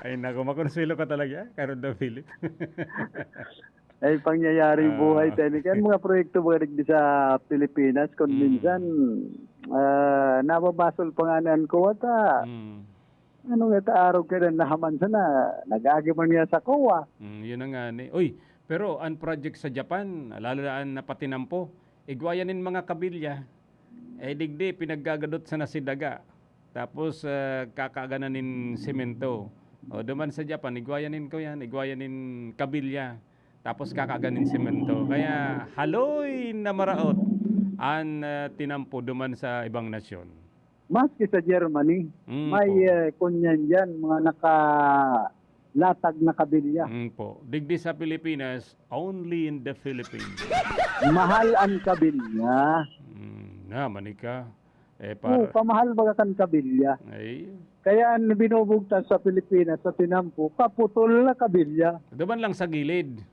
Ay, naku, makonsuelo ka talaga, Karonda Philip. Ay, pangyayaring Ah. buhay tayo. Kaya mga proyekto ba digdi sa Pilipinas, kung Mm. minsan, ah, nababasol pa nga na ang kuwa ta. Mm. Ano nga ta, arog ka na nahaman sana, nag-agi man nga sa kuwa. Mm, yun na nga ni. Uy, pero ang project sa Japan, lalo na ang napatinampo, igwa yan nin mga kabilya. Eh, digdi, pinaggagadot sana si daga. Tapos, ah, kakaganan nin semento. O, duman sa Japan, igwa yan nin, kuyan, igwa yan nin kabilya. Tapos kakaganin semento. Kaya haloy na maraot an, ah, tinampo duman sa ibang nasyon. Maski sa Germany, Mm, may po. eh, kunyan dyan, mga nakalatag na kabilya. Mm, po. Digdi sa Pilipinas, only in the Philippines. Mahal ang kabilya. Mm, na, manika. Eh, Oo, par- pamahal baga kan kabilya. Ay, Kaya ang binubugtas sa Pilipinas, sa tinampo, kaputol na kabilya. duman lang sa gilid.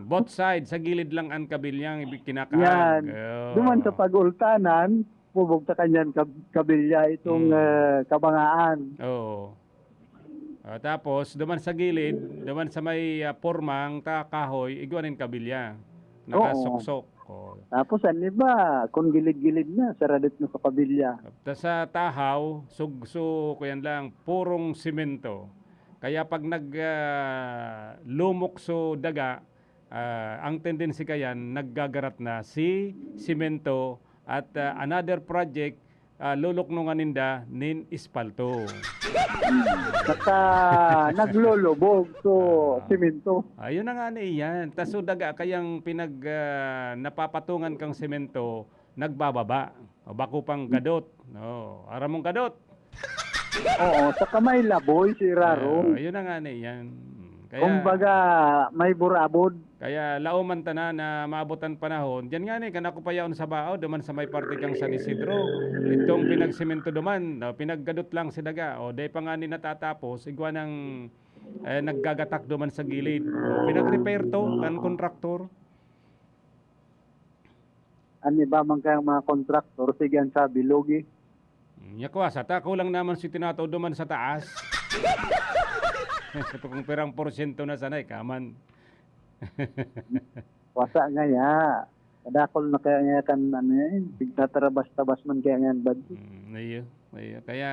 Both sides, sa gilid lang ang kabilyang ibi-, kinakaag. Yan. Oh. Duman sa pag-ultanan, bubugtakan yan kab- kabilya itong Hmm. eh, kabangaan. Oo. Ah, tapos, duman sa gilid, duman sa may ah, pormang ta kahoy, igwa nin kabilya. Nakasuksok. Oh. Tapos ang iba, kung gilid-gilid na, saradit na sa kabilya. Ta sa tahaw, sugso, kuyan lang, purong simento. Kaya pag nag ah, lumok so daga, ah, ang tendency kayan, naggagarat na si simento at ah, another project, ah, luluknongan ninda nin espalto. Saka naglolobog so simento. Ayun na nga na iyan. Ta so daga kayang pinag ah, napapatungan kang semento, nagbababa. O bako pang gadot. No, aram mong gadot. Oo, saka may laboy si Raro. Ah, ayun na nga na iyan. Kaya, Kumbaga, may burabod. Kaya laoman ta na na maabot an panahon. Diyan nga ni, kan ako pa yaon sa Baao, duman sa may parte kang San Isidro. Itong pinagsemento duman, no, pinaggadot lang si daga. O, dai pa nga ni natatapos, igwa nang eh, naggagatak duman sa gilid. O, pinag-repair to, kan kontraktor. Ang iba man kayang mga kontraktor, sige ang sabi, lugi. Nya kwa, sa ta, kulang naman si tinatao duman sa taas. Sa kung pirang porsyento na sanay, kaman. Wasa nga ya. Kadakol na kaya nga kan ano yan, pigtatarabas-tabas man kaya nga yan, bad. Mm, iyo, iyo. Kaya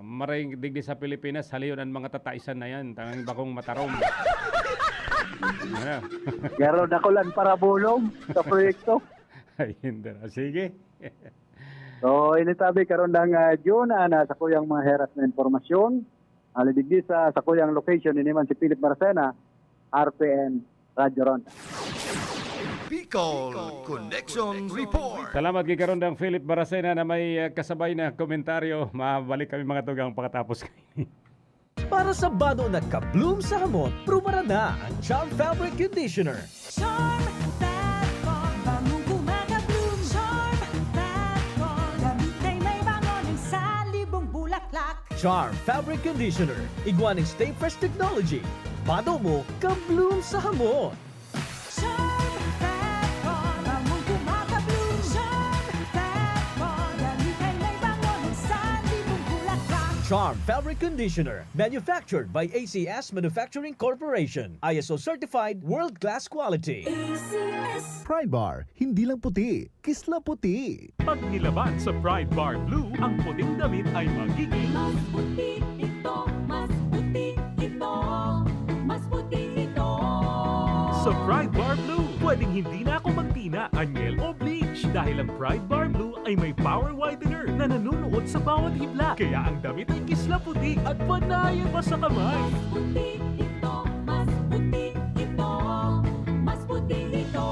maray digdi sa Pilipinas, halion ang mga tataisan na yan, tangang bakong matarom. Ano? Garo dakol ang parabulong sa proyekto. Ay, hindi na. Sige. So, ini tabi karon dang uh, June, ah, na sa kuyang mga heras na impormasyon. Ali digdi sa, sa kuyang location, ini man si Philip Marcena, R P N, Radyo Ronda. Bicol Connection Report. Salamat kay Karondang Philip Baracena na may uh, kasabay na komentaryo. Mabalik kami mga tugang pakatapos kaini. Para sa bado na ka-bloom sa hamot, prubaran na ang Charm Fabric Conditioner. Charm Fat Bar, bangong kumaka-bloom. Charm Fat Bar, damit ay may bango ng salibong bulaklak. Charm Fabric Conditioner, igwa ning Stay Fresh Technology. Bado mo, ka-bloom sa hamot. Charm Fat Bar, bangong kumaka-bloom. Charm Fat Bar, damit ay may bango ng salibong bulaklak. Charm Fabric Conditioner, manufactured by A C S Manufacturing Corporation. I S O certified, world-class quality. A C S. Pride Bar, hindi lang puti, kislaputi. Pag nilaban sa Pride Bar Blue, ang puting damit ay magiging Mas puti ito, mas puti ito, mas puti ito. Sa Pride Bar Blue, pwedeng hindi na ako magtina, anyel o bleach dahil ang Pride Bar Blue ay may power whitener na nanunuot sa bawat hibla. Kaya ang damit ay kislaputi at panayan pa sa kamay. Mas puti ito, mas puti ito, mas puti ito.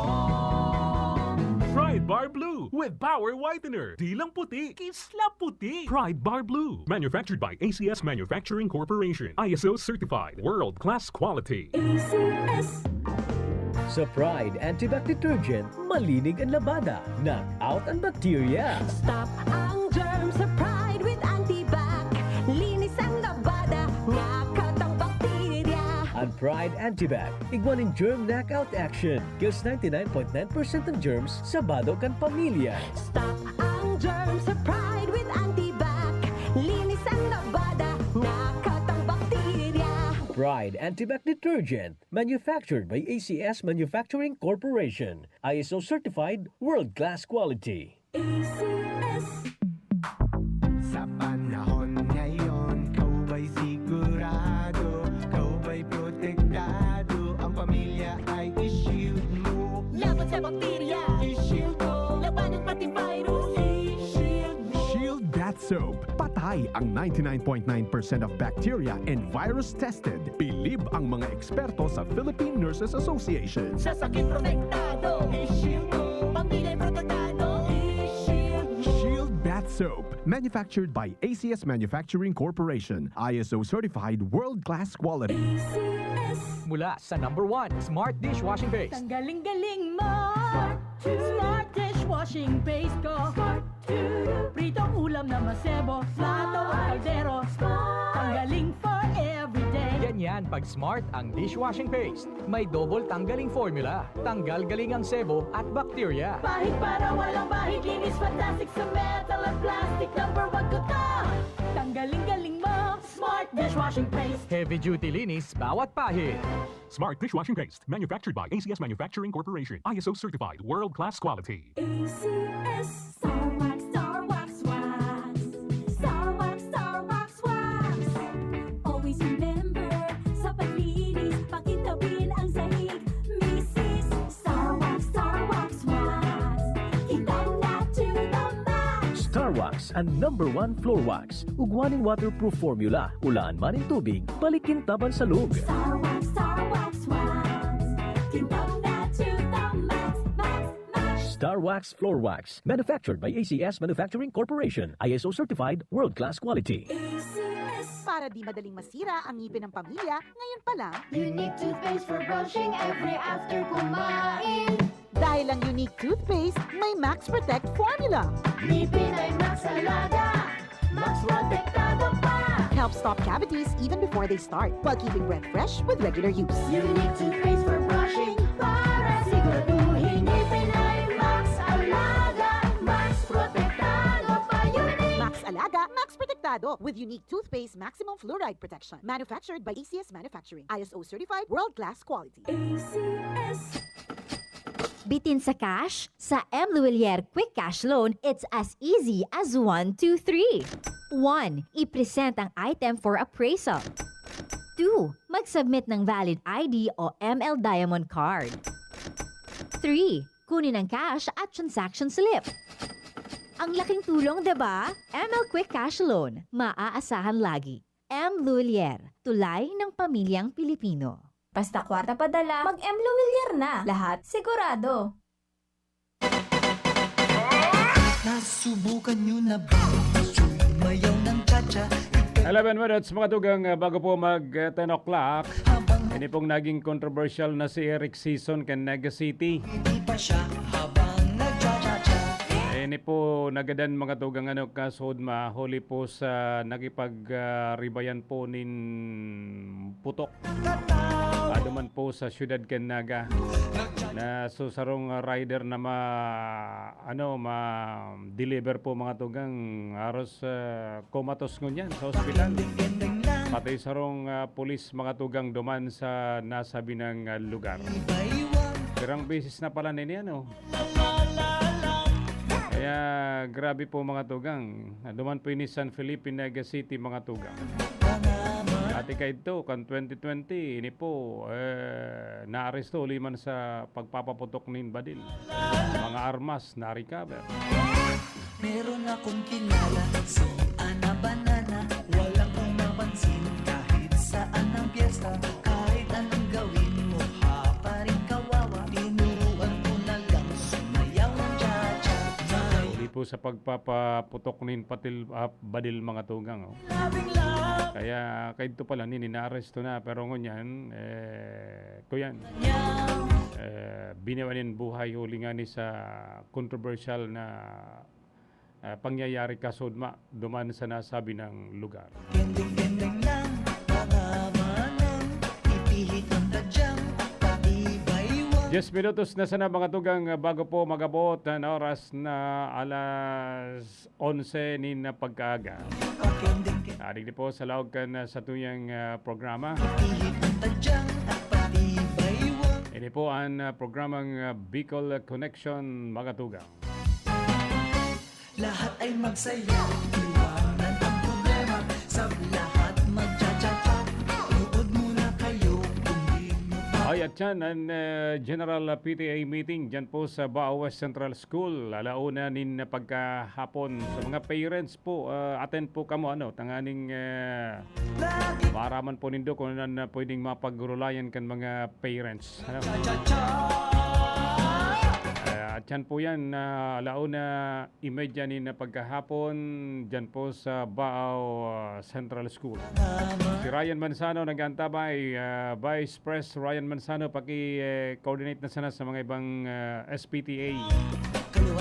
Pride Bar Blue with Power Whitener. Di lang puti, kisla puti. Pride Bar Blue. Manufactured by A C S Manufacturing Corporation. I S O certified. World class quality. A C S. Sa Pride Antibac Detergent, malinig ang labada, knock out ang bakterya. Stop ang germs sa Pride with Antibac. Linis ang labada, knock out ang bakterya. Ang Pride Antibac, igwa nin germ knockout action. Kills ninety-nine point nine percent ng germs sa bado kan pamilya. Stop ang germs sa Pride with Antibac. Linis ang labada, knock out ang bakterya. Pride Antibac Detergent, manufactured by A C S Manufacturing Corporation. I S O certified, world-class quality. A C S. Sa panahon ngayon, ikaw ba'y sigurado? Ikaw ba'y protektado? Ang pamilya ay i-shield mo. Laban sa bakterya, i-shield mo. Labanan pati virus, i-shield mo. Shield Bath Soap. Patay ang ninety-nine point nine percent of bacteria and virus tested. Bilib ang mga eksperto sa Philippine Nurses Association. Sa sakit protektado, i-shield mo. Pamilya protektado, i-shield mo. Shield Bath Soap. Manufactured by A C S Manufacturing Corporation. I S O certified, world-class quality. A C S. Mula sa number one, Smart Dishwashing Paste. Tanggaling-galing mo. Smart dishwashing paste ko. Pritong ulam na masebo, plato o kaldero. Tanggaling for everyday. Yan yan, pag Smart ang dishwashing paste. May double tanggaling formula. Tanggal galing ang sebo at bakterya. Bahid para walang bahid, linis fantastic sa metal at plastic. Number one ko to. Tanggaling-galing mo. Smart dishwashing paste. Heavy duty linis bawat pahid. Smart Dishwashing Paste, manufactured by A C S Manufacturing Corporation. I S O certified, world-class quality. A C S. Star Wax, Star Wax, Wax. Star Wax, Star Wax, Wax. Always remember, sa paglinis, pakintabin ang sahig. Misis, Star Wax, Star Wax, Wax. Kintab na to the max. Star Wax, ang number one floor wax. Igwa nin waterproof formula, ulaan man nin tubig, balik kintab an salog. Star Wax, Star Wax, Wax. Kintab na to the max, max, max. Star Wax Floor Wax, manufactured by A C S Manufacturing Corporation, I S O certified, world-class quality. A C S. Para di madaling masira ang ngipin ng pamilya, ngayon pa lang. Unique toothpaste for brushing every after kumain. Dahil ang Unique Toothpaste may Max Protect Formula. Ngipin ay Max Alaga, Max Protektado pa. Helps stop cavities even before they start, while keeping breath fresh with regular use. Unique Toothpaste for brushing para siguraduhin ngipin ay Max Alaga, Max Protektado pa. Unique. Max Alaga, Max Protektado with Unique Toothpaste Maximum Fluoride Protection. Manufactured by A C S Manufacturing. I S O certified, world-class quality. A C S. Bitin sa cash? Sa M Luwilier Quick Cash Loan, it's as easy as one, two, three. One, i-present ang item for appraisal. Two, mag-submit ng valid I D o M L Diamond Card. Three, kunin ang cash at transaction slip. Ang laking tulong, di ba? M L Quick Cash Loan, maaasahan lagi. M Luwilier, tulay ng pamilyang Pilipino. Basta kwarta padala, mag-M Luwilier na. Lahat sigurado. Nasubukan nyo na ba sumayaw ng cha-cha? Eleven minutes, mga tugang, ah, bago po mag, ah, ten o'clock. Habang Ini pong naging controversial na si Eric Sison kan Naga City. Hindi pa siya habang nagcha-cha-cha. Ini po nagadan, mga tugang, ano, kasod mahuli po sa nakipag, ah, ribayan po nin putok. Ado man po sa siyudad kan Naga na so sarong rider na ma, ano, ma-deliver po, mga tugang, aros, ah, komatos ngunyan sa ospital. Pati sarong, ah, pulis, mga tugang, duman sa nasabi ng, ah, lugar. Pirang beses na pala nini, ano? Kaya grabe po, mga tugang. Duman po ini San Felipe, Naga City, mga tugang. Dati kaidto, kan twenty twenty, ini po, eh, naaresto huli man sa pagpapaputok nin badil. Mga armas na-recover. Meron akong kilala, si Ana Banana. Walang kong mapansin kahit saan ang piyesta. Kahit anong gawin, mukha pa rin kawawa. Tinuruan ko na lang sumayaw ng cha-cha. Huli po sa pagpapaputok nin patil-, ah, badil, mga tugang, oh. Kaya kaidto pala nini naaresto na, pero ngunyan, eh, kuyan. eh, biniyawan nin buhay huli ngani sa kontrobersyal na, eh, pangyayari kasudma duman sa nasabi nang lugar. Kending-kending lang, mga manang, ipihit ang tadyang pati baywang. Diyes minutos na sana, mga tugang, bago po mag-abot ang oras na alas onse nin pagkaaga. Pakending-kending, Adik po sa laog kan, ah, satuyang, ah, programa. ipihit ang tadyang pati baywang. Ini po ang, ah, programang, ah, Bicol Connection, mga tugang. Lahat ay magsaya, iwanan ang problema. Sa lahat magcha-cha-cha. Tuod muna kayo kung di nyo pa. Ay, at yan, ang, ah, General P T A meeting dyan po sa Bao West Central School. Alauna nin pagkahapon. Sa mga parents po, ah, attend po kamo, ano, tanganing, ah, maaraman po nindo kung ano na pwedeng mapagurulayan kan mga parents. Ano? Cha-cha-cha. Ah, at yan po yan, na alauna imedya nin pagkahapon, dyan po sa Bao, ah, Central School. Si Ryan Manzano nag-aantabay, ah, Vice Pres Ryan Manzano, paki, eh, coordinate na sana sa mga ibang, ah, S P T A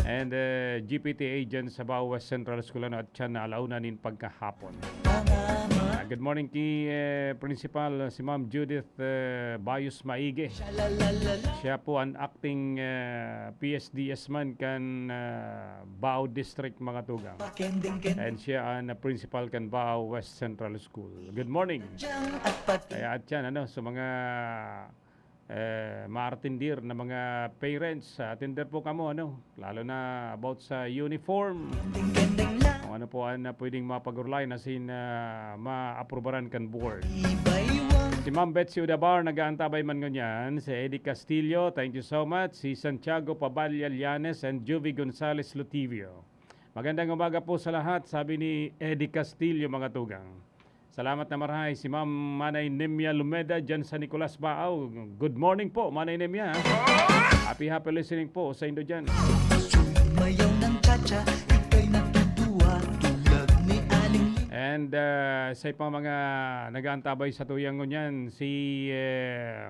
and, eh, G P T A dyan sa Bao West Central School, ano, at siya na alauna nin pagkahapon. Ah, good morning ki, eh, Principal, ah, si Ma'am Judith, eh, Bayos Maige. Siya po ang acting, eh, P S D S man kan, ah, Bao District, mga tugang. And siya ang, ah, principal kan Bao West Central School. Good morning. Kaya at yan, ano, sa mga, eh, maartindir na mga parents, ah, attender po kamo, ano, lalo na about sa uniform. Kung ano po ang, ah, pwedeng mapag-urulayan asin, ah, maaprubaran kan board. Si Ma'am Betsy Udabar nag-aantabay man ngunyan, si Eddie Castillo, thank you so much, si Santiago Paballa Llanes and Juvie Gonzalez Lutivio. Magandang umaga po sa lahat, sabi ni Eddie Castillo, mga tugang. Salamat na marahay si Ma'am Manay Nemia Lumeda dyan sa Nicolas, Baao. Good morning po, Manay Nemia. Happy, happy listening po sa indo dyan. Sumayaw ng cha-cha, ika'y natutuwa tulad ni Aling Lin. And, ah, sa pang mga nag-aantabay sa tuyang ngunyan, si, eh,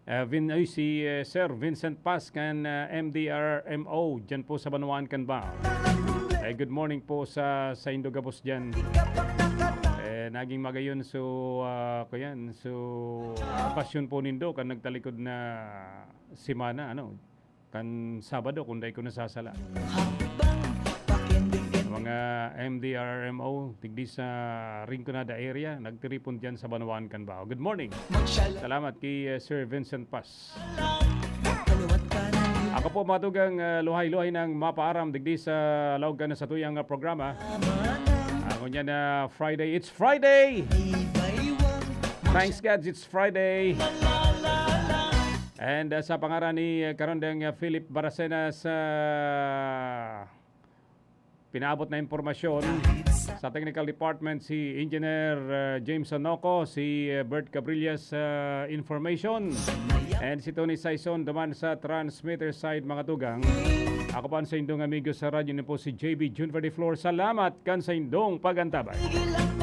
eh, Vin-, ay, si, eh, Sir Vincent Paz kan, ah, M D R M O, dyan po sa Banwaan kan Bao. Eh, good morning po sa, sa indo gabos dyan. Eh, naging magayon so, ah, kuyan, so, okasyon po nindo kan nagtalikod na semana, ano, kan Sabado, kung dai ko nasasala. Habang pakending-kending Mga M D R M O, tigdi sa Rinconada area, nagtiripon dyan sa Banwaan kan Bao. Good morning. magshala Salamat kay, eh, Sir Vincent Paz. Kaliwat kanan yung Ako po, mga tugang, ah, luhay-luhay nang mapaaram digdi sa laog kan satuyang, ah, programa. manang Ako niya na Friday. It's Friday! di baywang. Thanks God, it's Friday. And, ah, sa pangaran ni, ah, Karondeng, ah, Philip Baracena sa pinaabot na impormasyon sa technical department, si Engineer, ah, James Anoco, si, ah, Bert Cabrillas, ah, information, and si Tony Saison duman sa transmitter side, mga tugang. Ako pa ang sa indong amigo sa radyo niyo po, si J B Jun Verdeflor. Salamat kan sa indong pag-antabay. Tigil ang